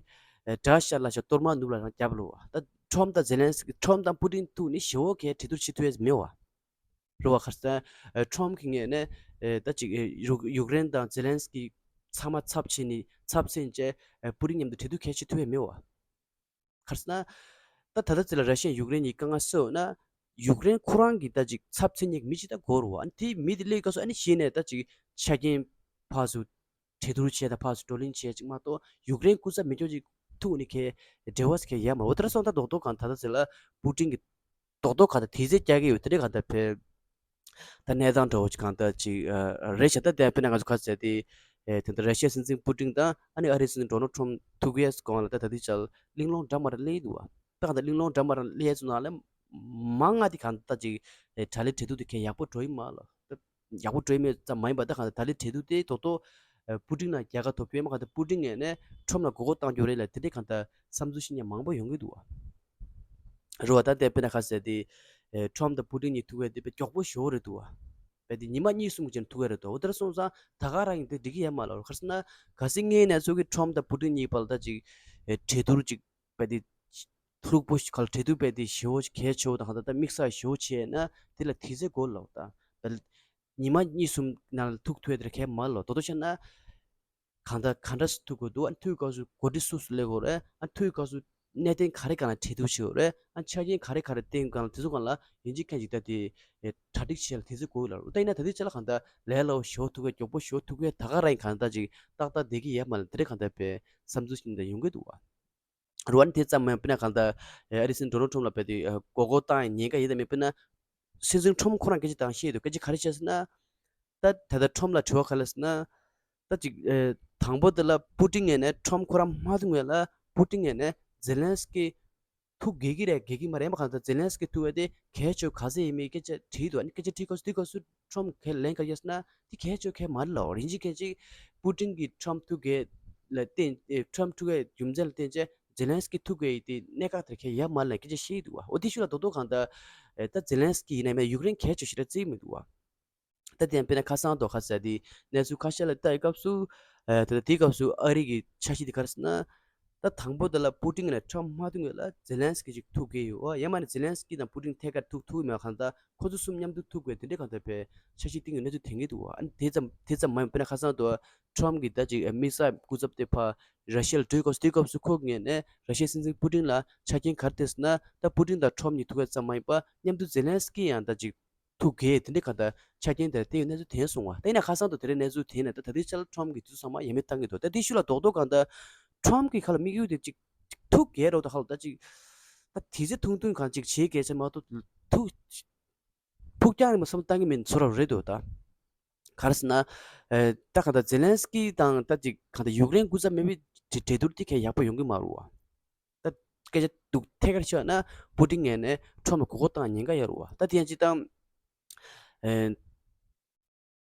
དགྲ་ཤ་ལ་ཤ་གཏོར་མ་ནུབ་ལ་རང་རྒྱབ་ལོ་བ། ད་ཊམ་དང་ཛེ་ལན་སི་ཀི་ཊམ་དང་པུ་ཏིན་ཐུག་ནི་ཞེ་པོ་གས་གྲོས་བསྡུར་བྱེད་ཐུབ་ཡས་མེད་བ། རེད་བ། ག་རེ་ཟེར་ན་ཨ་ཊམ་གི་ངོས་ནས་ཨ་ད་ཅིག་ཨ་ཡུཀ་ཡུཀ་རེན་དང་ཛེ་ལན་སི་ཀི་ཚང་མ་ཚབ་བྱས་ནས་ཚབ་མཚོན་བྱས་ཨ་པུ་ཏིན་མཉམ་དུ་གྲོས་བསྡུར་གལ་ཆེ་ཐུབ་ཡས་མེད་བ། ག་རེ་ཟེར་ན་ད་ད་ལྟ་ཚེ་ལ་ར་ཤི་ཡ་ཡུཀ་རེན་གཉིས་དཀའ་ངལ་སེལ་འོང་ན་ཡུཀ་རེན་ཁོ་རང་གི་ད་ཅིག་ཚབ་མཚོན་མཁན་གྱི་མི་ཅིག་ད་དགོས་རེད་བ། ཨ་ནི་དེ་མི་དེ་སླེབས་སྐབས་སུ་ཨ་ནི་གཞི་ནས་ད་ཅིག་ཆ་རྐྱེན་ཕར་ཚུར་གྲོས་བསྡུར་བྱས་དང་ཕར་ཚུར་བགྲོ་གླེང་བྱས་ཅིག་མ་གཏོགས་ཡུཀ་རེན་སྐུ་ཚབ་མི་སྐྱོ་ཅིག་ཐུག་ནི་ཁའི་འབྲེལ་བ་ཟེར་མཁན་ཡོད་མ་རེད། འོ་དེ་འདྲ་སོང་ཙང་རྡོག་རྡོག་གང་ད་ལྟ་ཚེ་ལ་པུ་ཏིན་གྱི་རྡོག་རྡོག་གང་ད་དེ་ཚེ་རྒྱག་གི་ཡོད། དེ་འདྲའི་གང་ད་བས་ད་གནས་སྟངས་འདྲ་བོ་ཅིག་གང་ད་ཅིག་ཨ་རེད་ཤག། ད་དེ་དཔེར་ན་ང་ཚོ་ག་ཚོད་དེ་ཨེ་དེ་འདྲ་ར་ཤི་ཡ་སྲིད་འཛིན་པུ་ཏིན་དང་ཨ་ནི་ཨ་རིའི་སྲིད་འཛིན་ཌོ་ནལ་ཊམ་ཐུག་ཡས་གོང་ལ་ད་ད་ལྟའི་ཆར་གླེང་སློང་འདྲ་མ་འདྲ་སླེབས་འདུག་བ། ད་གང་ད་གླེང་སློང་འདྲ་མ་འདྲ་སླེབས་ཡས་ཚོ་ནང་ལ་མང་ང་དེ་གང་ད་ཅིག་ཨེ་གྲ་ལས་གྲོས་བསྡུར་དེ་གས་ཡག་པོ་འགྲོ་ཡི་མ་རེད་ལ། ད་ཡག་པོ་འགྲོ་ཡི་མེད་ཙམ་མ་ཡིན་པ། ད་གང་ལྟར་ད་ལྟའི་གྲོས་བསྡུར་དེ་རྡོག་རྡོག་ཨ་པུ་ཏིན་ལ་རྒྱལ་ཁ་ཐོབ་ཡོད་མ་གང་ལྟར་པུ་ཏིན་ངོས་ནས་ཊམ་ལ་མགོ་སྐོར་གཏང་རྒྱུ་རེད་ལ། དེ་འདྲའི་གང་ལྟར་བསམ་ཚུལ་བཤད་མཁན་མང་པོ་ཡོང་གི་འདུག་བ། རེད་བ། ད་དེ་དཔེར་ན་ག་ཟེར་དེ་ཨེ་ཊམ་དང་པུ་ཏིན་གཉིས་ཐུག་པ་དེ་དཔེ་མགྱོགས་པོ་ཞེ་པོ་རེད་འདུག་བ། དཔེ་དེ་ཉི་མ་གཉིས་གསུམ་གྱི་ནང་ཐུག་ཡ་རེད་འདུག། འོ་དེར་སོང་ཙང་ད་ག་རང་ཡིན་དེ་འགྲིག་གི་ཡོད་མ་རེད། ག་རེ་ཟེར་ན་གལ་སྲིད་སྔོན་ནས་ཚོ་གི་ཊམ་དང་པུ་ཏིན་གཉིས་བར་ལ་ད་ཅིག་ཨེ་གྲོས་བསྡུར་ཅིག་དཔེ་དེ་ལྷུག་པོ་ཞིག་ག་ལ་གྲོས་བསྡུར་དཔེ་དེ་ཞེ་པོ་ཞིག་གལ་ཆེ་བོ་དང་གང་ལྟར་ད་དམིགས་བསལ་ཞེ་པོ་བྱས་ན་དེ་ལ་དུས་ཚོད་འགོར་ལབ་ད། ད་ཉི་མ་གཉིས་གསུམ་ནང་ལ་ཐུག་ཐུབ་ཡ་དེ་གལ་མ་ལོ། དོ་དོ་བྱས་ན་གང་ལྟར་ག་འདྲ་སེ་ཐུག་དགོས་འདུག། ཨ་ཐུག་སྐབས་སུ་གོ་སྒྲིག་སུ་སུ་སླེབས་དགོས་རེད། ཨ་ཐུག་སྐབས་སུ་གནད་དོན་ག་རེ་སྒང་ལ་གྲོས་བསྡུར་བྱེད་དགོས་རེད། ཨ་ཆ་རྐྱེན་ག་རེ་ག་རེ་བསྟན་སྒང་ལ་དེ་ཚོ་སྒང་ལ་ཡིན་གཅིག་མིན་གཅིག་ད་དེ་གྲ་སྒྲིག་བྱེད་ལ་དེ་ཚོ་དགོས་ལ། ད་ཡིན་ན་ད་དེ་ཆ་ལ་གང་ལྟར་ལས་སླ་བོ་ཞེ་པོ་ཐུག་གི་མགྱོགས་པོ་ཞེ་པོ་ཐུག་གི་ད་ག་རང་གང་ལྟར་ཅིག་ཏག་ཏག་བསྡད་ཀྱི་ཡོད་མ་རེད། དེ་འདྲ་གང་ལྟར་བས་བསམ་ཚུལ་ཞིག་འདྲ་ཡོང་གི་འདུག་བ། རུ་ཨ་ནི་དེ་ཙམ་མ་ཡིན་པ་ན་གང་ལྟར་ཨ་རི་སྲིད་འཛིན་ཌོ་ནལ་ཊམ་ལ་བས་ཏེ་མགོ་སྐོར་བཏང་ཡ་ཉེན་ཁ་ཡོད་དམ་མེད་པ་ན། སྲིད་འཛིན་ཊམ་ཁོ་རང་སྐད་ཆ་བཏང་ཤེས་འདུག་སྐད་ཆ་ག་རེ་བཤད་ཟེར་ན། ད་ད་ལྟ་ཊམ་ལ་དྲི་བ་ག་རེ་ཟེར་ན། ད་ཅིག་ཨེ་དང་པོ་དེ་ལ་པུ་ཏིན་ངོས་ནས་ཊམ་ཁོ་རང་མ་ཐུག་སྔོན་ལ་པུ་ཏིན་ངོས་ནས་ཛེ་ལན་སི་ཀི་ཐུག་དགོས་ཀྱི་རེད་དགོས་ཀྱི་མ་རེད། མ་གང་ལྟར་ཛེ་ལན་སི་ཀི་ཐུག་ཡ་དེ་གལ་ཆེ་ག་ཚད་ཡིན་མིན་སྐད་ཆ་དྲིས་འདུག་ཨ་ནི་སྐད་ཆ་དྲིས་སྐབས་སུ་དེ་སྐབས་སུ་ཊམ་གས་ལན་ག་རེ་བརྒྱབ་ཟེར་ན། དེ་གལ་ཆེ་གས་མ་རེད་ལབ་རེད། ཡིན་གཅིག་མིན་གཅིག་པུ་ཏིན་གྱིས་ཊམ་ཐུག་གས་ལ་བརྟེན་ཨེ་ཊམ་ཐུག་གས་རྒྱུ་མཚན་ལ་བརྟེན་བྱས་ཛེ་ལན་སི་ཀི་ཐུག་གས་ཡི་དེ་གནད་འགག་དེར་ཁྱེད་ཡ་མ་ལ་སྐད་ཆ་བཤད་འདུག་བ། འོ་དེ་ཤུགས་ལ་རྡོག་རྡོག་གང་ལྟར་ཨེ་ད་ཛེ་ལན་སི་ཀི་ཡིན་ན་མེད་ཡུཀ་རེན་གལ་ཆེ་ཞེ་དྲག་བརྩི་མི་འདུག་བ། ད་དེ་ཡང་དཔེར་ན་ཁ་སང་དོ་ཁ་ཟེར་དེ་གནས་ཚུལ་ཁ་ཤས་ལ་ལྟ་ཡི་སྐབས་སུ་ཨེ་ད་ལྟ་དེའི་སྐབས་སུ་ཨ་རི་གི་འཆར་གཞི་དེ་ག་རེ་ཟེར་ན། ད་དང་པོ་དེ་ལ་པུ་ཏིན་ནས་ཊམ་མ་ཐུག་སྔོན་ལ་ཛེ་ལན་སི་ཀི་ཅིག་ཐུག་གི་ཡོད། ཡང་མ་ནས་ཛེ་ལན་སི་ཀི་དང་པུ་ཏིན་ཐད་ཀར་ཐུག་ཐུག་མེད་པ་གང་ལྟར་ཁོ་ཚོ་གསུམ་མཉམ་དུ་ཐུག་དགོས་དེ་འདྲའི་གང་ལྟར་བའི་འཆར་གཞི་བཏིང་ཡོད་གནས་ཚུལ་ཐོན་གྱི་འདུག་བ། ཨ་ནི་དེ་ཙམ་དེ་ཙམ་མ་ཡིན་པ་ན་ཁ་སང་དུ་ཊམ་གྱིས་ད་ཅིག་མི་སེལ་སྐུ་ཚབ་དེ་ཕར་ར་ཤི་ཡ་ལ་སྤྲོད་སྐབས་སུ་དེ་སྐབས་སུ་ཁོ་ངོས་ནས་ར་ཤི་ཡའི་སྲིད་འཛིན་པུ་ཏིན་ལ་ཆ་རྐྱེན་ག་རེ་བཏོན་ཟེར་ན། ད་པུ་ཏིན་དང་ཊམ་གཉིས་ཐུག་ཡ་ཙམ་མ་ཡིན་པ་མཉམ་དུ་ཛེ་ལན་སི་ཀི་ཡང་ད་ཅིག་ཐུག་གས་དེ་འདྲའི་གང་ལྟར་ཆ་རྐྱེན་དེར་བལྟས་ཡོད་གནས་ཚུལ་ཐོན་སོང་བ། ད་ཡིན་ན་ཁ་སང་དུ་དེ་རིང་གནས་ཚུལ་ཐོན་ནས་ད་ད་ལྟའི་ཆར་ལ་ཊམ་གྱིས་དུས་ཚང་མ་ཡ་མེད་བཏང་གི་འདུག་ད་དེ་ཤུགས་ལ་རྡོག་རྡོག་གང་ལྟར་ཊམ་གྱི་ཁ་ལ་དམིགས་ཡུལ་དེ་ཅིག་ཅིག་ཐུག་གས་རོགས་ད་ཧ་ལ་ད་ཅིག་ད་དེ་ཚེ་ཐུང་ཐུང་གང་ཅིག་བྱེད་གས་ཆེ་མ་གཏོགས་ཐུག་ཕུགས་རྒྱང་རིང་པོ་བསམ་བཏང་གི་མིན་ཚོར་བ་རེད་འདུག་ད་ག་རེ་ཟེར་ན། ཨེ་ད་གང་ལྟར་ཛེ་ལན་སི་ཀི་དང་ད་ཅིག་གང་ལྟར་ཡུཀ་རེན་སྐུ་ཚབ་མེད་པའི་འབྲེལ་འབྲེལ་བསྡུར་དེ་གས་ཡག་པོ་ཡོང་གི་མ་རེད་བ། ད་སྐད་ཆ་འདུག་ཐད་ཀར་ཤོད་ན་པུ་ཏིན་ངོས་ནས་ཊམ་ལ་མགོ་སྐོར་བཏང་ཉེན་ཁ་ཡོད་རེད་བ། ད་དེ་ཡང་སྤྱིར་བཏང་ཨེ་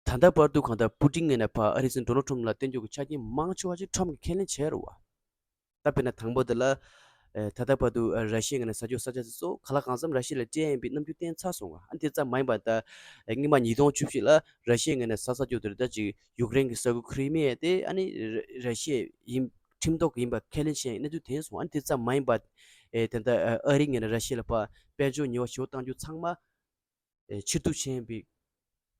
ད་ལྟ་བར་དུ་གང་ལྟར་པུ་ཏིན་ངོས་ནས་ཕར་ཨ་རིའི་སྲིད་འཛིན་ཌོ་ནལ་ཊམ་ལ་བསྟན་རྒྱུ་གི་ཆ་རྐྱེན་མང་ཆེ་བ་ཅིག་ཊམ་གྱིས་ཁས་ལེན་བྱས་རེད་བ། ད་དཔེར་ན་དང་པོ་དེ་ལ་ཨེ་ད་ལྟ་བར་དུ་ཨ་ར་ཤི་ཡའི་ངོས་ནས་ས་ཕྱོགས་ས་ཆ་དེ་ཚོ་གང་ལ་གང་འཚམ་ར་ཤི་ཡ་ལ་སྤྲད་ཡིན་པའི་རྣམ་འགྱུར་བསྟན་ཚར་སོང་བ། ཨ་ནི་དེ་ཙམ་མ་ཡིན་པར་ད་ཨེ་སྔོན་མ་ཉིས་སྟོང་བཅུ་བཞི་ལ་ར་ཤི་ཡའི་ངོས་ནས་ས་ས་ཕྱོགས་དེར་ད་ཅིག་ཡུཀ་རེན་གྱི་ས་ཁུལ་ཁི་རི་མི་ཡ་དེ་ཨ་ནི་ར་ར་ཤི་ཡའི་ཡིན་ཁྲིམས་ཐོག་ཡིན་པ་ཁས་ལེན་བྱས་ཡིན་གནས་ཚུལ་ཐོན་སོང་། ཨ་ནི་དེ་ཙམ་མ་ཡིན་པར་ཨེ་ད་ལྟ་ཨ་རིའི་ངོས་ནས་ར་ཤི་ཡ་ལ་ཕར་དཔལ་འབྱོར་ཉེས་པ་ཞེ་པོ་བཏང་རྒྱུ་ཚང་མ་ཨེ་ཕྱིར་བསྡུ་བྱས་ཡིན་པའི་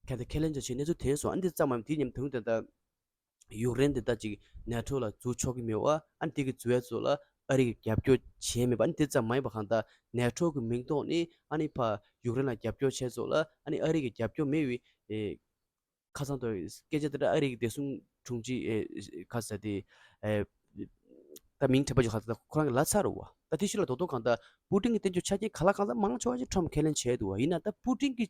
ག་འདྲ་ཁས་ལེན་བྱ་ཆེད་གནས་ཚུལ་ཐོན་སོང་། ཨ་ནི་དེ་ཙམ་མམ་དེའི་ཉིན་དུང་དེ་ལྟར་ཡུཀ་རེན་དེ་ལྟར་ཅིག་ནེ་ཊོ་ལ་འཛུལ་ཆོག་གི་མེད་པ། ཨ་ནི་དེ་གི་འཛུལ་ཡ་ཚོ་ལ་ཨ་རི་གི་རྒྱབ་སྐྱོར་བྱས་མེད་པ། ཨ་ནི་དེ་ཙམ་མ་ཡིན་པ་གང་ལྟར་ནེ་ཊོ་གི་མིང་ཐོག་ནས་ཨ་ནི་ཕར་ཡུཀ་རེན་ལ་རྒྱབ་སྐྱོར་བྱས་ཚོ་ལ་ཨ་ནི་ཨ་རི་གི་རྒྱབ་སྐྱོར་མེད་པའི་ཨེ་ཁ་སང་དུ་སྐད་ཆ་དེ་འདྲ་ཨ་རི་གི་བདེ་སྲུང་དྲུང་ཆེ་ཨེ་ཁ་ས་དེ་ཨེ་ད་མིང་དྲན་པ་ཅིག་ཧ་ད་ཁོ་རང་གི་ལ་ཚར་རུ་བ། ད་དེ་ཤུལ་ལ་རྡོག་རྡོག་གང་ལྟར་པུ་ཏིན་གྱི་བསྟན་བཅོས་ཆ་རྐྱེན་ག་ལ་གང་ལྟར་མང་ཆེ་བ་ཞིག་ཁྲོམ་ཁས་ལེན་བྱས་འདུག་བ། ཡིན་ན་ད་པུ་ཏིན་གྱི་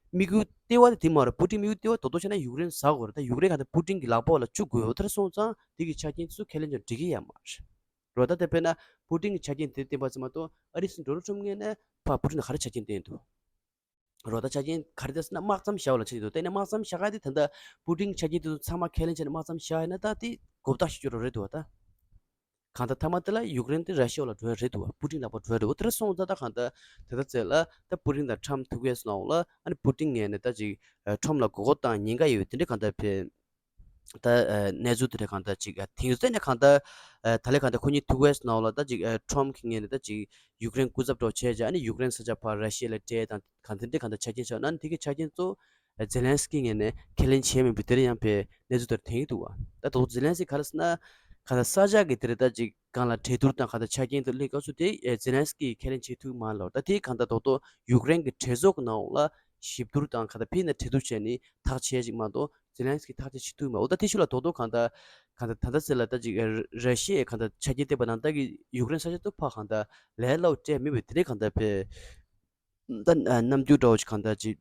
དམིགས་ཡུལ་ལྟེ་བ་དེ་དེ་མ་རེད། པུ་ཏིན་དམིགས་ཡུལ་ལྟེ་བ་རྡོག་རྡོག་བྱས་ན་ཡུཀ་རེན་ཟ་དགོས་རེད། ད་ཡུཀ་རེན་གང་ལྟར་པུ་ཏིན་གྱི་ལག་པ་ལ་བཅུག་དགོས་ཡོད། དེར་སོང་ཙང་དེ་གི་ཆ་རྐྱེན་ཚོ་ཁས་ལེན་ཀྱང་འགྲིག་གི་ཡ་མ་རེད། རོ་ད་དེ་དཔེར་ན་པུ་ཏིན་གྱི་ཆ་རྐྱེན་དེ་བསྟན་པ་ཙམ་མ་གཏོགས་ཨ་རིའི་སྲིད་འཛིན་ཌོ་ནལ་ཊམ་ངོས་ནས་ཕ་པུ་ཏིན་ལ་ག་རེ་ཆ་རྐྱེན་བསྟན་འདུག་རོ་ད་ཆ་རྐྱེན་ག་རེ་བསྟན་ཟེར་ན་དམག་མཚམས་བཞག་པ་ལ་ཆ་རྐྱེན་འདུག་བལྟས་ན་དམག་མཚམས་བཞག་ག་དེ་ད་ལྟ་པུ་ཏིན་ཆ་རྐྱེན་དེ་ཚོ་ཚང་མ་ཁས་ལེན་བྱས་ནས་དམག་མཚམས་བཞག་ཡིན་ན་ད་དེ་གོ་བརྡ་ཞིག་སྐྱོ་རོགས་རེད་འདུག་བ། ད་གང་ལྟར་མཐའ་མ་དེ་ལ་ཡུཀ་རེན་དེ་ར་ཤི་ཡ་ལ་འགྲོ་ཡ་རེད་འདུག་བ། པུ་ཏིན་ལག་པ་འགྲོ་ཡ་རེད་འདུག་དེ་འདྲ་སོང་ཙང་ད་གང་ལྟར་དེ་ལྟ་ཚེ་ལ་ད་པུ་ཏིན་དང་ཁྲམ་ཐུག་ཡས་སོང་ལ་ཨ་ནི་པུ་ཏིན་ངོས་ནས་ད་ཅིག་ཁྲམ་ལ་མགོ་སྐོར་བཏང་ཉེན་ཁ་ཡོད་དེ་འདྲ་གང་ལྟར་ཕེ། ད་གནས་ཚུལ་དེ་འདྲ་གང་ལྟར་ཅིག་དེང་སང་ནས་གང་ལྟར་ད་ལས་གང་ལྟར་ཁོ་གཉིས་ཐུག་པའི་ནང་ལ་ད་ཅིག་ཁྲོམ་གྱི་ངོས་ནས་ད་ཅིག་ཡུཀ་རེན་སྐུ་ཚབ་འདྲ་བྱས་རྗེས་ཨ་ནི་ཡུཀ་རེན་ས་ཆ་ཕར་ར་ཤི་ཡ་ལ་སྤྲད་དང་གང་དེ་འདྲ་གང་ལྟར་ཆ་རྐྱེན་ཆགས་ན་ཨ་ནི་དེ་གི་ཆ་རྐྱེན་གཙོ་བོ་ཛེ་ལན་སི་ཀི་ངོས་ནས་ཁས་ལེན་བྱས་མེད་པའི་དེ་འདྲ་ཡང་ཕེ་གནས་ཚུལ་དེ་འདྲ་ཐོན་གྱི་འདུག་བ། ད་དོ་ཛེ་ལན་སི་ཀི་ག་རེ་ཟེར་ན་གང་ལྟར་ས་ཆ་གི་དེ་འདྲ་ད་ཅིག་སྒང་ལ་གྲོས་བསྡུར་དང་གང་ལྟར་ཆ་རྐྱེན་དེ་སླེབས་སྐབས་སུ་དེ་ཛེ་ལན་སི་ཀི་ཁས་ལེན་བྱེད་ཐུབ་མ་ལོ། ད་དེ་གང་ལྟར་དོ་དོ་ཡུཀ་རེན་གྱི་གྲོས་ཚོགས་ཀྱི་ནང་ལ་ཞིབ་བསྡུར་དང་གང་ལྟར་ཕེ་ནས་གྲོས་བསྡུར་བྱས་ནས་ཐག་བཅད་ཅིག་མ་གཏོགས་ཛེ་ལན་སི་ཀི་ཐག་གཅོད་བྱེད་ཐུབ་མ། འོ་ད་དེ་ཤུལ་ལ་རྡོག་རྡོག་གང་ལྟར་གང་ལྟར་ད་ལྟ་ཚེ་ལ་ད་ཅིག་ར་ཤི་ཡས་གང་ལྟར་ཆ་རྐྱེན་བསྟན་པ་ནང་ལྟར་གྱི་ཡུཀ་རེན་ས་ཆ་དུ་ཕར་གང་ལྟར་ལས་སླ་པོ་སྤྲད་མེད་པའི་དེ་འདྲའི་གང་ལྟར་ཕེ་ད་རྣམ་འགྱུར་འདྲ་བོ་ཞིག་གང་ལྟར་ཅིག་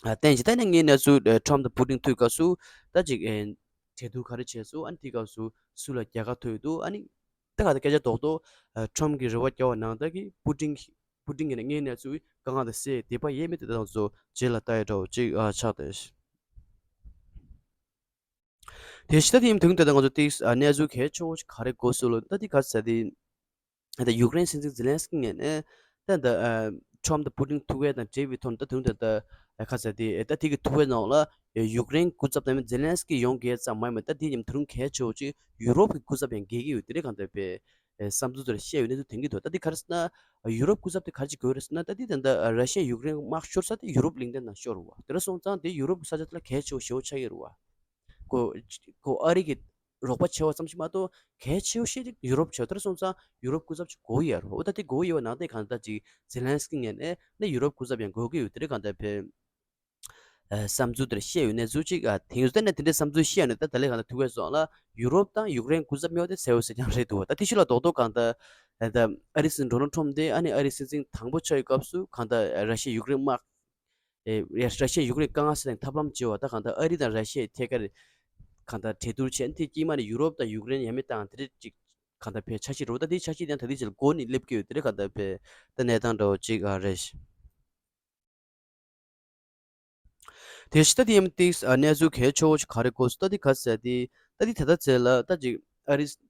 བསྟན་ཅིག་ད་ནི་ངའི་གནས་ཚུལ་ཁྲམ་དང་པུ་ཏིན་ཐུག་སྐབས་སུ་ད་ཅིག་གྲོས་བསྡུར་ག་རེ་བྱས་སོང་། ཨ་ནི་དེ་སྐབས་སུ་སུ་ལ་རྒྱལ་ཁ་ཐོབ་ཡོད་འདུག་ཨ་ནི་ད་གང་ལྟར་སྐད་ཆ་རྡོག་རྡོག་ཁྲམ་གྱི་རེ་བ་བརྒྱབ་པ་ནང་ལྟར་གྱི་པུ་ཏིན་པུ་ཏིན་གྱི་ངའི་གནས་ཚུལ་དཀའ་ངལ་དང་སེལ་བདེ་པ་ཡས་མེད་དེ་དང་ཚོ་རྗེས་ལ་ལྟ་ཡ་འདྲ་བོ་ཅིག་ཨ་ཆགས་ཏེ། དེ་ཕྱི་ད་དེ་ཡིན་དུས་དེ་ད་ང་ཚོ་ཏིག་གནས་ཚུལ་གལ་ཆེ་བོ་ཞིག་ག་རེ་གོ་སོང་ལོ། ད་དེ་ག་ཟེར་དེ་ད་ཡུཀ་རེན་སྲིད་འཛིན་ཛེ་ལན་སི་ཀི་ངོས་ནས་ད་ད་ཁྲོམ་དང་པུ་ཏིན་ཐུག་ཡས་དང་འབྲེལ་བའི་ཐོག་ནས་ད་དུང་ད་ད་ག་ཟེར་དེ་ད་དེ་གི་ཐུག་པའི་ནང་ལ་ཡུཀ་རེན་སྐུ་ཚབ་དང་ཛེ་ལན་སི་ཀི་ཡོང་གི་ཙམ་མ་ཡིན་པ་ད་དེ་ཉིན་དུ་རུང་གལ་ཆེ་བོ་ཅིག་ཡུ་རོབ་ཀྱི་སྐུ་ཚབ་ཡང་དགོས་ཀྱི་ཡོད་དེ་རེད་གང་ལྟར་པའི་བསམ་ཚུལ་དེར་བཤད་ཡོད་གནས་ཚུལ་དེང་གི་འདུག་ད་འདི་ག་རེ་ཟེར་ན། ཡུ་རོབ་སྐུ་ཚབ་དེ་ག་རེ་བྱེད་དགོས་རེད་ཟེར་ན། ད་འདི་ད་ལྟ་ར་ཤི་ཡ་ཡུཀ་རེན་དམག་ཤོར་ས་དེ་ཡུ་རོབ་གླིང་ཕྲན་ནང་ཤོར་བ། དེ་འདྲ་སོང་ཙང་དེ་ཡུ་རོབ་ས་ཆ་དེ་ལ་གལ་ཆེ་བོ་ཞེ་བོ་ཆགས་ཀྱི་རེད་བ། ཁོ་ཁོ་ཨ་རི་གི་རོགས་པ་ཆེ་བ་ཙམ་ཞིག་མ་གཏོགས་གལ་ཆེ་བོ་ཤེས་དེ་ཡུ་རོབ་ཆེ་བ། དེ་འདྲ་སོང་ཙང་ཡུ་རོབ་སྐུ་ཚབ་ཅིག་དགོས་ཡ་རེད་བ། འོ་ད་དེ་དགོས་ཡོད་པ་ནང་དེ་གང་ལྟར་ཅིག་ཛེ་ལན་སི་ཀི་ངོས་ནས་ནི་ཡུ་རོབ་སྐུ་ཚབ་ཡང་དགོས་ཀྱི་ཡོད་དེ་རེད་གང་ལྟར་ཕེ། ཨ་བསམ་ཚུལ་དེར་བཤད་ཡོད་གནས་ཚུལ་ཅིག་ཨ་དེང་ཡོད་ད་ནས་དེ་འདྲའི་བསམ་ཚུལ་བཤད་ནས་ད་ད་ལས་གང་ལྟར་ཐུག་གས་སོང་ལ་ཡུ་རོབ་དང་ཡུཀ་རེན་སྐུ་ཚབ་མེད་པ་དེ་གསལ་པོ་གསལ་རྐྱང་རེད་འདུག་ད་དེ་ཤུལ་ལ་རྡོག་རྡོག་གང་ལྟར་ཨ་ད་ཨ་རི་སྲིད་འཛིན་ཌོ་ནལ་ཁྲོམ་དེ་ཨ་ནི་ཨ་རི་སྲིད་འཛིན་དང་པོ་ཆགས་ཡོད་སྐབས་སུ་གང་ལྟར་ར་ཤི་ཡ་ཡུཀ་རེན་དམག་ཨེ་ར་ཤི་ཡ་ཡུཀ་རེན་དཀའ་ངལ་སེལ་ཐབས་ལམ་བྱེད་པ་ད་གང་ལྟར་ཨ་རི་དང་ར་ཤི་ཡ་ཐད་ཀར་གང་ལྟར་གྲོས་བསྡུར་བྱས་ནས་དེ་དཀྱིལ་མ་ནས་ཡུ་རོབ་དང་ཡུཀ་རེན་ཡ་མེད་བཏང་དེ་འདྲ་ཅིག་གང་ལྟར་ཕའི་འཆར་གཞི་རེད་འདུག་ད་དེའི་འཆར་གཞི་དེ་ཡང་ད་ལྟའི་ཆར་འགོ་ནས་སླེབས་ཀྱི་ཡོད་དེ་རེད་གང་ལྟར་ཕའི་ད་གནས་སྟངས་འདྲ་བོ་ཅིག་ཨ་རེད། དེ་ཕྱི་ད་དེ་ཡིན་ཏིག་གནས་ཚུལ་གལ་ཆེ་བོ་ཞིག་ག་རེ་གོ་སོང་ད་དེ་ག་ཟེར་དེ་ད་དེ་ད་ལྟ་ཚེ་ལ་ད་ཅིག་ཨ་རི་སྲིད་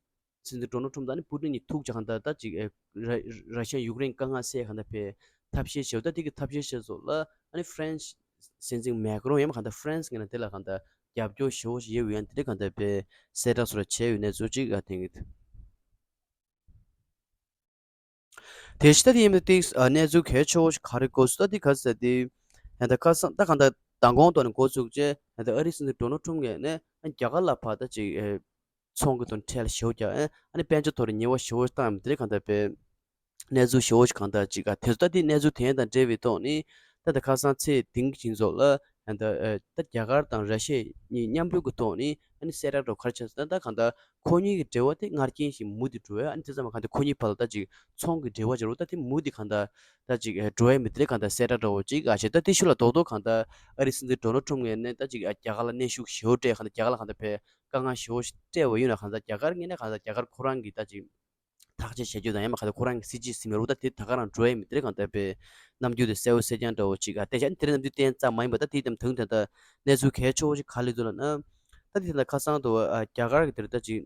འཛིན་ཌོ་ནལ་ཁྲོམ་དང་ནི་པུ་ཏིན་གཉིས་ཐུག་ཅིག་གང་ལྟར་ད་ཅིག་ཨེ་ར་ར་ཤི་ཡ་ཡུཀ་རེན་དཀའ་ངལ་སེལ་གང་ལྟར་ཕའི་ཐབས་ཤེས་བྱེད་ད་དེ་གི་ཐབས་ཤེས་བྱེད་སོགས་ལ་ཨ་ནི་ཧྥ་རན་སི་སྲིད་འཛིན་མེག་རོན་ཡང་མ་གང་ལྟར་ཧྥ་རན་སི་ངོས་ནས་དེ་ལ་གང་ལྟར་རྒྱབ་སྐྱོར་ཞེ་བོ་ཞིག་ཡོད་ཡང་དེ་འདྲ་གང་ལྟར་ཕའི་གསལ་བསྒྲགས་སོགས་ལ་བྱས་ཡོད་གནས་ཚུལ་ཅིག་ཨ་དེང་གི་དེ་ཕྱི་ད་དེ་ཡིན་པ་ཏིག་གནས་ཚུལ་གལ་ཆེ་བོ་ཞིག་ག་རེ་གོ་སོང་ད་དེ་ག་ཟེར་དེ་ཡང་ད་ཁ་སང་ད་གང་ད་མདང་དགོང་དོན་ནས་འགོ་བཙུགས་རྗེས་ཡང་ད་ཨ་རི་སྲིད་འཛིན་ཌོ་ནལ་ཁྲོམ་ངོས་ནས་རྒྱ་གར་ལ་ཕར་ད་ཅིག་ཚོང་གི་དོན་ཁྲལ་ཞེ་བོ་རྒྱག་ཨ་ནི་དཔལ་འབྱོར་ཐོག་ནས་ཉེས་པ་ཞེ་བོ་བཏང་ཡོད་དེ་གང་ལྟར་ཕའི་གནས་ཚུལ་ཞེ་བོ་ཞིག་གང་ལྟར་ཅིག་ཨ་དེ་ཚོ་ད་དེ་གནས་ཚུལ་དེ་དང་འབྲེལ་བའི་ཐོག་ནས་ད་ལྟ་ཁ་སང་ཚེས་དེང་གི་ཕྱི་ཚོགས་ལ་ད་ད་རྒྱ་གར་དང་ར་ཤི་ཡ་གཉིས་མཉམ་འབྲེལ་གྱི་ཐོག་ནས་ཨ་ནི་གསལ་བསྒྲགས་འདྲ་བོ་ག་རེ་བྱས་སོང་ད་ད་གང་ལྟར་ཁོ་གཉིས་ཀྱི་འབྲེལ་བ་དེ་སྔར་རྐྱེན་བཞིན་མུ་མཐུད་འགྲོ་ཡ་ཨ་ནི་དེ་ཙམ་མ་གང་ལྟར་ཁོ་གཉིས་བར་ལ་ད་ཅིག་ཚོང་གི་འབྲེལ་བ་ཅིག་རེད་ད་དེ་མུ་མཐུད་གང་ལྟར་ད་ཅིག་འགྲོ་ཡ་མི་དེ་གང་ལྟར་གསལ་བསྒྲགས་འདྲ་བོ་ཅིག་ཨ་བྱས་ད་དེ་ཤུལ་ལ་རྡོག་རྡོག་གང་ལྟར་ཨ་རི་སྲིད་འཛིན་ཌོ་ནལ་ཁྲོམ་ངོས་ནས་ད་ཅིག་རྒྱ་གར་ལ་གནོན་ཤུགས་ཞེ་བོ་སྤྲད་གང་ལྟར་རྒྱ་གར་ལ་གང་ལྟར་ཕའི་དཀའ་ངལ་ཞེ་བོ་ཞིག་སྤྲད་པ་ཡིན་ན་གང་ལྟར་རྒྱ་གར་ཁོ་རང་གིས་ད་ཅིག་ཐག་གཅོད་བྱེད་རྒྱུ་དང་ཡང་མ་གང་ལྟར་ཁོ་རང་གི་སྲིད་ཇུས་ཟིན་པ་རེད་ད་དེ་ད་ག་རང་འགྲོ་ཡ་མི་དེ་རེད་གང་ལྟར་པའི་རྣམ་འགྱུར་དེ་གསལ་པོ་གསལ་རྐྱང་འདྲ་བོ་ཅིག་ཨ་བསྟན་བྱ་ཨ་ནི་དེ་རིང་རྣམ་འགྱུར་བསྟན་ཙམ་མ་ཡིན་པ་ད་དེའི་དམ་དོན་དེ་ད་གནས་ཚུལ་གལ་ཆེ་བོ་ཞིག་ག་ལས་འདུག་ལབ་ན། ད་དེ་དེ་ལ་ཁ་སང་དུ་ཨ་རྒྱ་གར་གྱི་དེ་རེད་ད་ཅིག་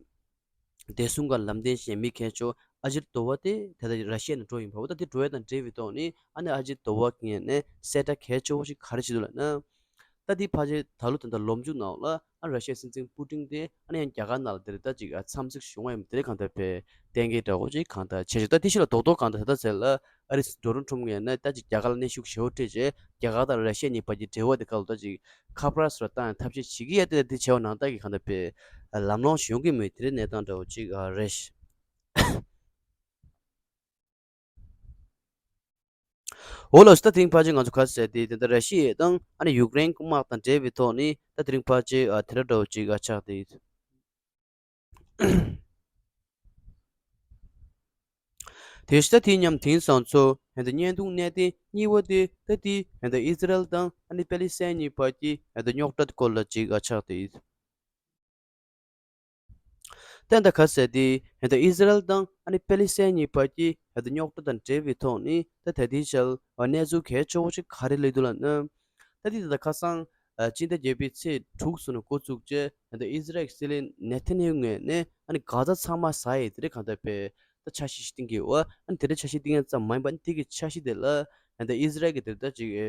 བདེ་སྲུང་སྒང་ལམ་སྟོན་བྱེད་མི་གལ་ཆེ་བོ་ཨ་ཇིད་དོ་བ་དེ་ད་ལྟ་ར་ཤི་ཡ་ནས་འགྲོ་ཡིན་པ་འོ་ད་དེ་འགྲོ་ཡ་དང་འབྲེལ་བའི་ཐོག་ནས་ཨ་ནི་ཨ་ཇིད་དོ་བ་གི་ངོས་ནས་གསལ་བསྒྲགས་གལ་ཆེ་བོ་ཞིག་ག་རེ་བྱེད་འདུག་ལབ་ན། ད་དེ་ཕལ་ཆེར་ད་ལོ་ད་ལྟ་ལོ་མཇུག་ནང་ལ་ཨ་ར་ཤི་ཡའི་སྲིད་འཛིན་པུ་ཏིན་དེ་ཨ་ནི་ཡང་རྒྱ་གར་ནང་ལ་དེ་རེད་ད་ཅིག་ཨ་འཚམས་གཟིགས་བྱུང་བ་ཡིན་པ་དེ་རེད་གང་ལྟར་པའི་གཏན་འཁེལ་འདྲ་བོ་ཅིག་གང་ལྟར་བྱས་ཤིང་ད་དེ་ཕྱི་ལ་རྡོག་རྡོག་གང་ལྟར་ད་ལྟ་ཟེར་ལ་ཨ་རི་སྲིད་འཛིན་ཌོ་ནལ་ཁྲོམ་ངོས་ནས་ད་ཅིག་རྒྱ་གར་ལ་གནོན་ཤུགས་ཞེ་བོ་སྤྲད་རྗེས་རྒྱ་གར་དང་ར་ཤི་ཡ་གཉིས་བར་གྱི་འབྲེལ་བ་དེ་ག་ལ་ད་ཅིག་ཁ་པར་སོགས་ལ་བཏང་ཡང་ཐབས་ཤེས་བྱེད་ཀྱི་ཡ་དེ་དེ་བྱས་པ་ནང་ལྟར་གྱི་གང་ལྟར་པའི་ལམ་ལྷོང་ཞིག་ཡོང་གི་མེད་དེ་རེད་གནས་སྟངས་འདྲ་བོ་ཅིག་ཨ་རེད། འོ་ལགས་སོ་ད་དེང་ཕལ་ཆེར་ང་ཚོ་ག་ཟེར་དེ་དེ་འདྲ་ར་ཤི་ཡ་དང་ཨ་ནི་ཡུཀ་རེན་དམག་དང་འབྲེལ་བའི་ཐོག་ནས་ད་དེ་རིང་ཕལ་ཆེར་ཨ་དེ་འདྲ་འདྲ་བོ་ཅིག་ཨ་ཆགས་ཏེ་ཡོད། དེ་ཕྱི་ད་དེ་མཉམ་དེང་སང་ཚོ་ཧན་ད་བརྙན་ཐུང་གནད་དོན་གཉིས་པ་དེ་ད་དེ་ཧན་ད་ཨི་ཟི་རལ་དང་ཨ་ནི་པེ་ལི་སི་ཐན་གཉིས་བར་གྱི་ཧན་ད་རྙོག་དྲ་སྐོར་ལ་ཅིག་ཨ་ཆགས་ཏེ་ཡོད། ད་ད་ག་ཟེར་དེ་ཧན་ད་ཨི་ཟི་རལ་དང་ཨ་ནི་པེ་ལི་སི་ཐན་གཉིས་བར་གྱི་ཧན་ད་རྙོག་དྲ་དང་འབྲེལ་བའི་ཐོག་ནས་ད་ད་དེའི་ཆར་གནས་ཚུལ་གལ་ཆེ་བོ་ཞིག་ག་རེ་སླེབས་འདུག་ལབ་ན། ད་དེ་ད་ལྟ་ཁ་སང་ཨ་སྤྱི་ཟླ་བརྒྱད་པའི་ཚེས་དྲུག་ཙམ་ནས་འགོ་བཙུགས་རྗེས་ད་ལྟ་ཨི་ཟི་རལ་གྱི་སྲིད་བློན་ནེ་ཐན་ཡ་ཧུ་ངོས་ནས་ཨ་ནི་གྷ་ཛ་ཚང་མ་ཟ་ཡས་དེ་འདྲ་གང་ལྟར་པའི་ད་འཆར་གཞི་ཞིག་བཏིང་གི་ཡོད། ཨ་ནི་དེ་འདྲ་འཆར་གཞི་བཏིང་ཡས་ཙམ་མ་ཡིན་པ་ཨ་ནི་དེ་གི་འཆར་གཞི་དེ་ལ་ད་ལྟ་ཨི་ཟི་རལ་གྱི་དེ་ད་ཅིག་ཨེ་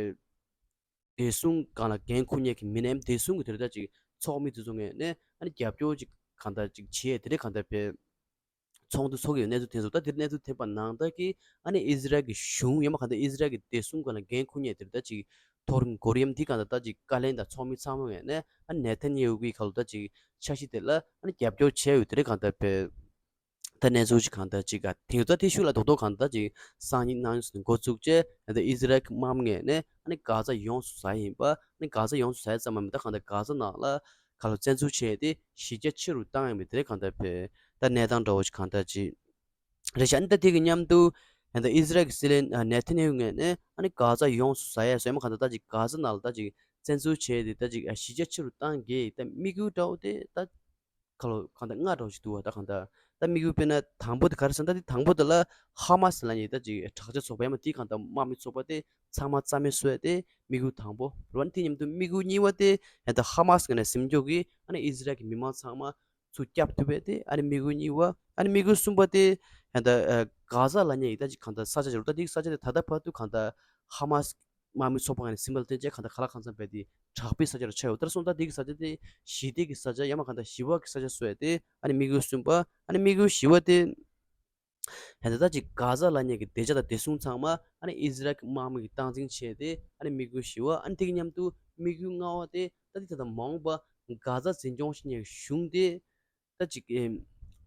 བདེ་སྲུང་སྒང་ལ་འགན་འཁུར་མཁན་གྱི་མི་སྣ་བདེ་སྲུང་གི་དེ་ད་ཅིག་ཚོགས་མི་དེ་ཚོ་ངོས་ནས་ཨ་ནི་རྒྱབ་སྐྱོར་ཅིག་གང་ལྟར་ཅིག་བྱེད་ཡས་དེ་འདྲ་གང་ལྟར་པའི་ཚོགས་འདུ་ཚོགས་ཀྱི་ཡོད་གནས་ཚུལ་ཐོན་སོང་། ད་དེར་གནས་ཚུལ་ཐོན་པ་ནང་ལྟར་གྱི་ཨ་ནི་ཨི་ཟི་རལ་གྱི་གཞུང་ཡང་མ་གང་ལྟར་ཨི་ཟི་རལ་གྱི་བདེ་སྲུང་སྒང་ལ་འགན་འཁུར་མཁན་དེ་ད་ཅིག་མཐོ་རིམ་འགོ་དམ་དེ་གང་ལྟར་ད་ཅིག་བཀའ་བློན་དང་ཚོགས་མི་ཚང་མ་ངོས་ནས་ཨ་ནི་ནེ་ཐན་ཡ་ཧུ་གི་ཁ་ལོ་ད་ཅིག་འཆར་གཞི་དེ་ལ་ཨ་ནི་རྒྱབ་སྐྱོར་བྱས་ཡོད་དེ་རེད་གང་ལྟར་པའི་ད་གནས་ཚུལ་ཅིག་གང་ལྟར་ཅིག་ག་དེང་ད་དེ་ཤུལ་ལ་རྡོག་རྡོག་གང་ལྟར་ཅིག་སང་ཉིན་གནངས་ཉིན་འགོ་བཙུགས་རྗེས་ད་ཨི་ཟི་རལ་གྱི་དམག་མི་ངོས་ནས་ཨ་ནི་གྷ་ཛ་ཡོངས་སུ་ཟ་ཡིན་པ་ཨ་ནི་གྷ་ཛ་ཡོངས་སུ་ཟ་ཡ་ཙམ་མ་མིན་ད་གང་ལྟར་གྷ་ཛ་ནང་ལ་ཁ་ལོ་བཙན་འཛུལ་བྱས་ཏེ་གཞི་རྒྱ་ཆེ་རུ་བཏང་ཡོད་མེད་དེ་རེད་གང་ལྟར་པའི་ད་གནས་སྟངས་འདྲ་བོ་ཅིག་གང་ལྟར་ཅིག་རེད་ཤག་ཨ་ནི་ད་དེ་གི་མཉམ་དུ་ཨ་ནི་ད་ཨི་ཟི་རལ་གྱི་སྲིད་བློན་ཨ་ནེ་ཐན་ཡ་ཧུ་ངོས་ནས་ཨ་ནི་གྷ་ཛ་ཡོངས་སུ་ཟ་ཡ་ཟེར་མ་གང་ལྟར་ད་ཅིག་གྷ་ཛ་ནང་ལ་ད་ཅིག་བཙན་འཛུལ་བྱས་ཏེ་ད་ཅིག་ཨ་གཞི་རྒྱ་ཆེ་རུ་བཏང་གི་ད་དམིགས་ཡུལ་འདྲ་བོ་དེ་ད་ཁ་ལོ་གང་ལྟར་ལྔ་འདྲ་བོ་ཞིག་འདུག་བ། ད་གང་ལྟར་ད་དམིགས་ཡུལ་དཔེར་ན་དང་པོ་དེ་ག་རེ་ཟེར་ན་ད་དེ་དང་པོ་དེ་ལ་ཧ་མ་སི་ལབ་མཁན་ད་ཅིག་དྲག་ཆས་ཚོགས་པ་ཡང་མ་དེ་གང་ལྟར་དམག་མི་ཚོགས་པ་དེ་ཚང་མ་རྩ་མེད་བཟོ་ཡ་དེ་དམིགས་ཡུལ་དང་པོ་རེད་བ། ཨ་ནི་དེ་མཉམ་དུ་དམིགས་ཡུལ་གཉིས་པ་དེ་ཡང་ད་ཧ་མ་སི་ངོས་ནས་ཟིན་འཇོག་གིས་ཨ་ནི་ཨི་ཟི་རལ་གྱི་མི་མང་ཚང་མ་ཚུར་བསྐྱབ་ཐུབ་པ་དེ་ཨ་ནི་དམིགས་ཡུལ་གཉིས་པ། ཨ་ནི་དམིགས་ཡུལ་གསུམ་པ་དེ་ཡང་ད་གྷ་ཛ་ལབ་མཁན་ཡིན་ད་ཅིག་གང་ལྟར་ས་ཆ་ཅིག་རེད། ད་དེ་ས་ཆ་དེ་ད་ལྟ་བར་དུ་གང་ལྟར་ཧ་མ་སི་དམག་མི་ཚོགས་པ་ངོས་ནས་ཟིན་པ་ལ་བརྟེན་བྱས་གང་ལྟར་ག་ལ་གང་འཚམ་བས་དེ་དྲག་པོའི་ས་ཆ་རུ་ཆགས་ཡོད། ད་སོང་ད་དེ་གི་ས་ཆ་དེ་ཞི་བདེ་གི་ས་ཆ་ཡང་མ་གང་ལྟར་ཞི་བ་གི་ས་ཆ་བཟོ་ཡ་དེ་ཨ་ནི་དམིགས་ཡུལ་གསུམ་པ། ཨ་ནི་དམིགས་ཡུལ་བཞི་པ་དེ་ཡང་ད་ད་ཅིག་གྷ་ཛ་ལབ་མཁན་གྱི་བདེ་འཇགས་དང་བདེ་སྲུང་ཚང་མ་ཨ་ནི་ཨི་ཟི་རལ་གྱི་དམག་མི་གིས་སྟངས་འཛིན་བྱས་ཏེ་ཨ་ནི་དམིགས་ཡུལ་བཞི་པ། ཨ་ནི་དེ་གི་མཉམ་དུ་དམིགས་ཡུལ་ལྔ་པ་དེ་ད་དེ་ད་ལྟ་མ་འོངས་པ་གྷ་ཛ་འཛིན་སྐྱོང་བྱེད་མཁན་གྱི་གཞུང་དེ་ད་ཅིག་ཨེ་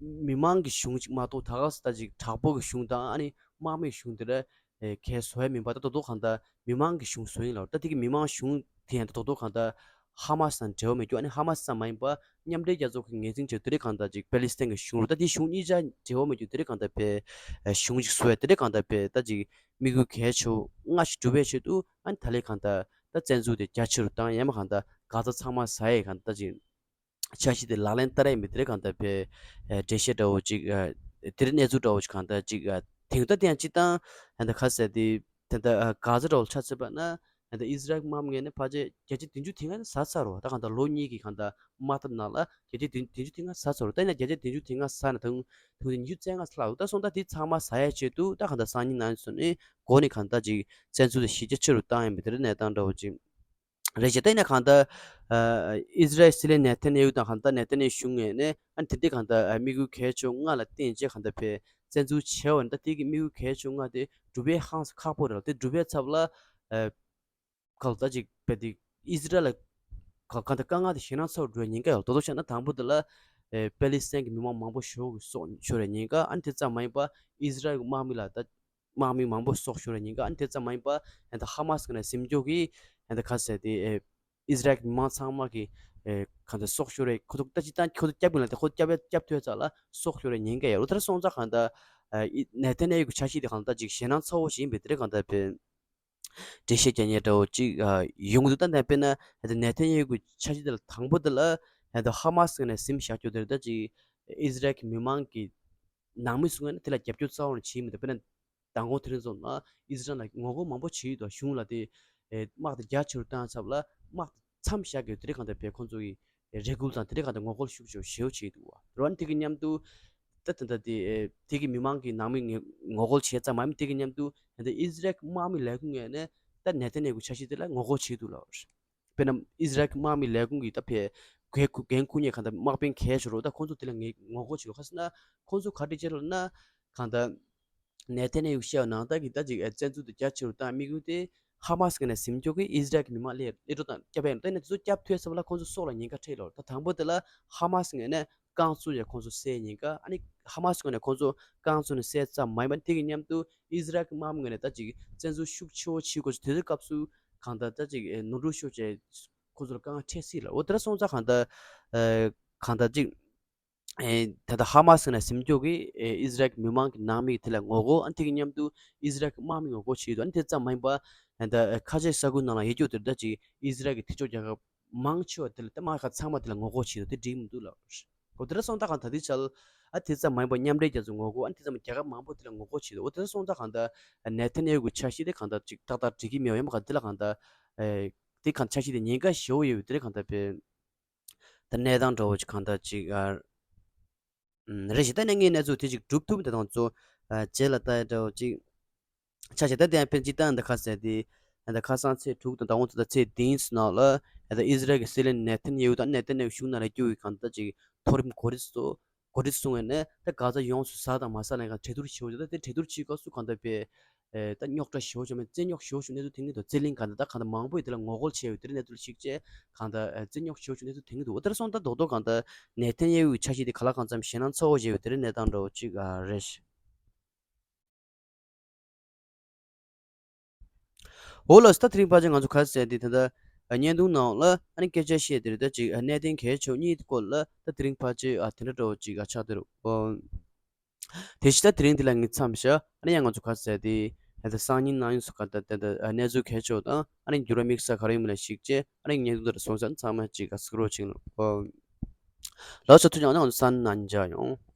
མི་མང་གི་གཞུང་ཅིག་མ་གཏོགས་ད་ག་ས་ད་ཅིག་དྲག་པོ་གི་གཞུང་དང་ཨ་ནི་དམག་མི་གི་གཞུང་དེ་འདྲ་ཨེ་གས་བཟོ་ཡ་མིན་པ། ད་ད་དུང་གང་ལྟར་མི་མང་གི་གཞུང་བཟོ་ཡིན་ལབ། ད་དེ་གི་མི་མང་གཞུང་ དེ་ཡང་རྡོག་རྡོག་གང་ལྟར་ཧ་མ་སི་དང་འབྲེལ་བ་མེད་རྒྱུ། ཨ་ནི་ཧ་མ་སི་ཙམ་མ་ཡིན་པ་མཉམ་འབྲེལ་རྒྱལ་ཚོགས་ཀྱི་ངོས་འཛིན་བྱས་དེ་རིང་གང་ལྟར་ཅིག་པེ་ལི་སི་ཐན་གྱི་གཞུང་རུ། ད་དེ་གཞུང་གཉིས་ཆ་འབྲེལ་བ་མེད་རྒྱུ། དེ་རིང་གང་ལྟར་པའི་གཞུང་ཅིག་བཟོ་ཡ་དེ་རིང་གང་ལྟར་པའི་ད་ཅིག་དམིགས་ཡུལ་གལ་ཆེ་བ་ལྔ་ཞིག་འགྲུབ་པའི་ཆེད་དུ། ཨ་ནི་ད་ལན་གང་ལྟར་ད་བཙན་འཛུལ་དེ་རྒྱ་ཆེ་རུ་བཏང་ཡ་མ་གང་ལྟར་གྷ་ཛ་ཚང་མ་ཟ་ཡ་གང་ལྟར་ཅིག་འཆར་གཞི་དེ་ལག་ལེན་བསྟར་ཡས་མེད། དེ་རིང་གང་ལྟར་པའི་ཨ་འགྲེལ་བཤད་འདྲ་བོ་ཅིག་ཨ་དེ་རིང་གནས་ཚུལ་འདྲ་བོ་ཅིག་གང་ལྟར་ཅིག་ཨ་དེང་ད་དེ་ཡང་སྤྱིར་བཏང་ཨ་ད་ག་ཟེར་དེ་དེ་ད་ཨ་གྷ་ཛ་འདྲ་བོ་ཆ་མཚོན་པ་ན། ཨ་ད་ཨི་ཟི་རལ་དམག་མི་ངོས་ནས་ཕལ་ཆེར་བརྒྱ་ཆ་བདུན་ཅུ་དེ་སྔ་ཟ་ཚར་རོ། ད་གང་ལྟར་ལོ་གཉིས་ཀྱི་གང་ལྟར་དམག་འཐབ་ནང་ལ་བརྒྱ་ཆ་བདུན་བདུན་ཅུ་དེ་སྔ་ཟ་ཚར་རོ། ད་ཡིན་ན་བརྒྱ་ཆ་བདུན་ཅུ་དེ་སྔ་ཟ་ནས་ད་དུང་ད་དུང་ཉི་ཤུ་རྩ་ལྔ་ལྷག་འདུག་ད་སོང་ཙང་དེ་ཚང་མ་ཟ་ཡས་ཆེད་དུ་ད་གང་ལྟར་སང་ཉིན་གནངས་ཉིན་སོང་ནས་འགོ་ནས་གང་ལྟར་ཅིག་བཙན་འཛུལ་དེ་གཞི་རྒྱ་ཆེ་རུ་བཏང་ཡས་མེད། དེ་རིང་གནས་སྟངས་འདྲ་བོ་ཅིག་རེད་ཅེས། ད་ཡིན་ན་གང་ལྟར་ཨ་ཨི་ཟི་རལ་སྲིད་བློན་ནེ་ཐན་ཡ་ཧུ་དང་གང་ལྟར་ནེ་ཐན་ཡ་ཧུ་གཞུང་ངོས་ནས་ཨ་ནི་དེ་འདྲའི་གང་ལྟར་ཨ་དམིགས་ཡུལ་གལ་ཆེ་བ་ལྔ་ལ་བརྟེན་བྱས་གང་ལྟར་པའི་བཙན་འཛུལ་བྱས་པ་ནི། ད་དེ་གི་དམིགས་ཡུལ་གལ་ཆེ་བ་ལྔ་དེ་འགྲུབ་པའི་ཧང་སང་ཁག་པོ་རེད་ལ། དེ་འགྲུབ་པའི་ཚབ་ལ་ཨ་གང་ལྟར་ཅིག་པའི་དེ་ཨི་ཟི་རལ་ལ་ག་གང་ལྟར་དཀའ་ངལ་དེ་ཞེད་སྣང་ཚ་བོ་འགྲོ་བའི་ཉེན་ཁ་ཡོད། རྡོག་རྡོག་བཤད་ན་དང་པོ་དེ་ལ་ཨ་པེ་ལི་སི་ཐན་གྱི་མི་མང་མང་པོ་ཤོར་ཤོར་བའི་ཉེན་ཁ། ཨ་ནི་དེ་ཙམ་མ་ཡིན་པ་ཨི་ཟི་རལ་གྱི་དམག་མི་ལ་ད་དམག་མི་མང་པོ་སྲོག་ཤོར་བའི་ཉེན་ཁ། ཨ་ནི་དེ་ཙམ་མ་ཡིན་པ་ཨ་ད་ཧ་མ་སི་ངོས་ནས་ཟིན་སྐྱོབ་ཀྱི་ཨ་ད་ག་ཟེར་དེ་ཨེ་ཨི་ཟི་རལ་གྱི་མི་མང་ཚང་མ་གི་ཨེ་གང་ལྟར་སྲོག་ཤོར་བའི་ཁོ་ཚོ་ད་ཅི་ལྟར་ཁོ་ཚོ་སྐྱབས་ཡིན་ལ། དེ་ཁོ་ཚོ་སྐྱབས་སྐྱབས་ཐོས་ཚར་ལ་སྲོག་ཤོར་བའི་ཉེན་ཁ་ཡོད་རེད། དེ་འདྲ་སོང་ཙང་གང་ལྟར་ཨེ་ནེ་ཐན་ཡ་ཧུ་གི་འཆར་གཞི་དེ་གང་ལྟར་ཅིག་ཞེད་སྣང་ཚ་བོ་ཞིག་ཡིན་པས། དེ་རིང་གང་ལྟར་པའི་འགྲེལ་བཤད་རྒྱག་མཁན་འདྲ་བོ་ཅིག་ཨ་ཡོང་གི་འདུག་ད་ནེ་དཔེར་ན་ཨ་ད་ནེ་ཐན་ཡ་ཧུ་གི་འཆར་གཞི་དེ་ལ་དང་པོ་དེ་ལ་ཨ་ད་ཧ་མ་སི་ངོས་ནས་ཟིན་བཞག་རྒྱུ་དེ་རེད། ད་ཅིག་ཨི་ཟི་རལ་གྱི་མི་མང་གི་ནང་མི་ཚོའི་ངོས་ནས་དེ་ལ་རྒྱབ་སྐྱོར་རྩ་བ་ནས་བྱེད་མི་འདུག་དཔེར་ན་མདང་དགོང་དེ་རིང་ཙམ་ལ་ཨི་ཟི་རལ་ལ་ངོ་རྒོལ་མང་པོ་བྱས་ཡོད་དོ། གཞུང་ལ་དེ་ཨེ་དམག་དེ་རྒྱ་ཆེ་རུ་བཏང་ཚབ་ལ་དམག་དེ་མཚམས་བཞག་དགོས། དེ་རིང་གང་ལྟར་པའི་ཁོང་ཚོ་གི་རེ་སྐུལ་དང་དེ་རིང་གང་ལྟར་ངོ་རྒོལ་ཤུགས་ཆེ་ཞེ་པོ་བྱས་འདུག་བ། རེད་བ། དེ་གི་མཉམ་དུ་ད་དེ་འདྲ་དེ་ཨེ་དེ་གི་མི་མང་གི་ནང་མི་ངོ་ངོ་རྒོལ་བྱས་ཙམ་མ་ཡིན། དེ་གི་མཉམ་དུ་ད་ལྟ་ཨི་ཟི་རལ་གྱི་དམག་མི་ལས་ཁུངས་ངོས་ནས་ད་ནེ་ཐན་ཡ་ཧུ་གི་འཆར་གཞི་དེ་ལ་ངོ་རྒོལ་བྱས་འདུག་ལབ་པ་རེད། དཔེར་ན་ཨི་ཟི་རལ་གྱི་དམག་མི་ལས་ཁུངས་ཀྱི་ད་ཕེ་འགན་འཁུར་འགན་འཁུར་མཁན་གང་ལྟར་དམག་དཔོན་གལ་ཆེ་རུ་ད་ཁོང་ཚོ་དེ་ལ་ངས་ངོ་རྒོལ་བྱེད་དགོས། ག་ཟེར་ན་ཁོང་ཚོ་ག་རེ་བྱེད་ལབ་ན་གང་ལྟར་ནེ་ཐན་ཡ་ཧུ་བཤད་པ་ནང་ལྟར་གྱི་ད་ཅིག་ཨ་བཙན་འཛུལ་དེ་རྒྱ་ཆེ་རུ་བཏང་དམིགས་ཡུལ་དེ་ཧ་མ་སི་ངོས་ནས་ཟིན་སྐྱོབ་ཀྱིས་ཨི་ཟི་རལ་གྱི་མི་མང་སླེབས་སླེབས་འགྲོ་དང་སྐྱབས་ཡ་ཡིན། ད་ནི་དེ་ཚོ་སྐྱབས་ཐོས་ཚར་བ་ལ་ཁོང་ཚོ་སྲོག་ལ་ཉེན་ཁ་འཕྲད་ལོ། ད་དང་པོ་དེ་ལ་ཧ་མ་སི་ངོས་ནས་རྐང་བཙུགས་ཡ་ཁོང་ཚོ་བསད་ཉེན་ཁ། ཨ་ནི་ཧ་མ་སི་ངོས་ནས་ཁོང་ཚོ་རྐང་བཙུགས་ནས་བསད་ཙམ་མ་ཡིན་པ་དེ་གི་མཉམ་དུ་ཨི་ཟི་རལ་གྱི་དམག་མི་ངོས་ནས་ད་ཅིག་བཙན་འཛུལ་ཤུགས་ཆེ་བོ་བྱེད་དགོས་ཚུལ་དེ་ཚོའི་སྐབས་སུ་གང་ལྟར་ད་ཅིག་ཨེ་ནོར་འཁྲུལ་ཤོར་བྱས་ཁོ་ཚོར་དཀའ་ངལ་འཕྲད་སྲིད་ལ། འོ་དེ་འདྲ་སོང་ཙང་གང་ལྟར་ཨེ་གང་ལྟར་ཅིག་ཨེ་ད་ལྟ་ཧ་མ་སི་ནས་ཟིན་སྐྱོབ་ཀྱིས་ཨེ་ཨི་ཟི་རལ་གྱི་མི་མང་གི་ནང་མི་དེ་ལ་ངོ་རྒོལ། ཨ་དེ་གི་མཉམ་དུ་ཨི་ཟི་རལ་གྱི་དམག་མི་ངོ་རྒོལ་བྱེད་ཡོད་དོ། ཨ་ནི་དེ་ཙམ་མ་ཡིན་པ་ཨེ་ད་ཨེ་ཁ་ཆེ་ས་ཁུལ་ནང་ལ་ཡོད་རྒྱུ་དེ་ད་ཅིག་ཨི་ཟི་རལ་གྱི་འཐུས་ཤོར་རྒྱལ་ཁབ་མང་ཆེ་བ་དེ་ལ་ད་དམག་ཁག་ཚང་མ་དེ་ལ་ངོ་རྒོལ་བྱེད་དོ། དེ་འགྲིག་མི་འདུག་ལབ། འོ་དེ་འདྲ་སོང་ཙང་གང་ལྟར་དེ་ཆ་ལ་ཨ་དེ་ཙམ་མ་ཡིན་པ་མཉམ་འབྲེལ་རྒྱལ་ཚོགས་ངོ་རྒོལ། ཨ་དེ་ཙམ་རྒྱལ་ཁབ་མང་པོ་དེ་ལ་ངོ་རྒོལ་བྱེད་དོ། འོ་དེ་འདྲ་སོང་ཙང་གང་ལྟར་ནེ་ཐན་ཡ་ཧུ་གི་འཆར་གཞི་དེ་གང་ལྟར་ཅིག་ཏག་ཏག་འགྲིག་གི་མེད་པ་ཡིན་པ་གང་དེ་ལ་གང་ལྟར་ཨེ་དེ་གང་འཆར་གཞི་དེ་ཉེན་ཁ་ཞེ་པོ་ཡོད་པའི་དེ་རེད། གང་ལྟར་པའི་ད་གནས་སྟངས་འདྲ་བོ་ཅིག་གང་ལྟར་ཅིག་ཨ་ཨུམ་རེད་ཞེ། ད་ནས་ངས་གནས་ཚུལ་དེ་ཅིག་སྒྲུབ་ཐུབ་དེ་དང་ཚོ་ཨ་རྗེས་ལ་ལྟ་ཡ་འདྲ་བོ་ཅིག་ཆ་བཞག་ད་དེ་ཡང་ཕན་ཅིག་ད་འདི་ཁ་ཟེར་དེ་ད་ཁ་སང་ཚེས་དྲུག་དང་ཟླ་བ་ཚོ་ད་ཚེས་བདུན་ནང་ལ་ད་ཨི་ཟི་རལ་གྱི་སྲིད་བློན་ནེ་ཐན་ཡ་ཧུ་དང་ནེ་ཐན་ཡ་ཧུ་གཞུང་ནང་ལ་བསྐྱོད་ཡོད་གང་ལྟར་ཅིག་མཐོ་རིམ་འགོ་ཁྲིད་ཚོ་འགོ་ཁྲིད་ཚོ་ངོས་ནས་ད་གྷ་ཛ་ཡོངས་སུ་ཟ་དང་མ་ཟ་ལ་གང་གྲོས་བསྡུར་བྱེད་འོ་ད་དེ་གྲོས་བསྡུར་བྱེད་སྐབས་སུ་གང་ལྟར་པའི་ཨེ་ད་རྙོག་དྲ་ཞེ་པོ་བྱུང་མེད་བཙན་རྙོག་ཞེ་པོ་བྱུང་གནས་ཚུལ་ཐོན་གྱི་འདུག་བཙན་གླིང་གང་ལྟར་ད་གང་ལྟར་མང་པོས་དེ་ལ་ངོ་རྒོལ་བྱས་ཡོད་དེ་རིང་གནས་ཚུལ་ཞིག་བྱས་གང་ལྟར་ཨེ་བཙན་རྙོག་ཞེ་པོ་བྱུང་གནས་ཚུལ་ཐོན་གྱི་འདུག་འོ་དེར་སོང་ད་རྡོག་རྡོག་གང་ལྟར་ནེ་ཐན་ཡ་ཧུའི་འཆར་གཞི་དེ་ག་ལ་གང་འཚམ་ཞེད་སྣང་ཚ་བོ་བྱས་ཡོད་དེ་རིང་གནས་སྟངས་འདྲ་བོ་ཅིག་ཨ་རེད། འོ་ལགས་སོ། ད་དེ་རིང་ཕལ་ཆེར་ང་ཚོ་ག་རེ་ཟེར་དེ་ད་ལྟ་བརྙན་ཐུང་ནང་ལ་ཨ་ནི་སྐད་ཆ་བཤད་དེ་རེད། ད་ཅིག་གནད་དོན་གལ་ཆེ་བ་གཉིས་སྐོར་ལ་ད་དེ་རིང་ཕལ་ཆེར་ཨ་དེ་འདྲ་འདྲ་བོ་ཅིག་ཨ་ཆགས་བསྡད་རེད། ཨོ། དེ་བཞིན་ད་དེ་རིང་འདི་ལ་ངས་མཚམས་བཞག་ཨ་ནི་ཡང་ང་ཚོ་ག་རེ་ཟེར་དེ་ད་ལྟ་སང་ཉིན་གནངས་ཉིན་སོགས་ག་ད་ད་ད་གནས་ཚུལ་གལ་ཆེ་བ་དང་ཨ་ནི་འགྱུར་བ་དམིགས་བསལ་ག་རེ་ཡོད་མེད་ལ་གཞིགས་བྱས་ཨ་ནི་བརྙན་ཐུང་དེ་འདྲ་སོང་ཙང་ཚང་མ་ཅིག་ཨ་གཟིགས་རོགས་བྱེད་ལ། ཨོ། ལགས་སོ། ཐུགས་རྗེ་གནང་། ང་ཚོ་སང་ཉིན་མཇལ་ཡོང་།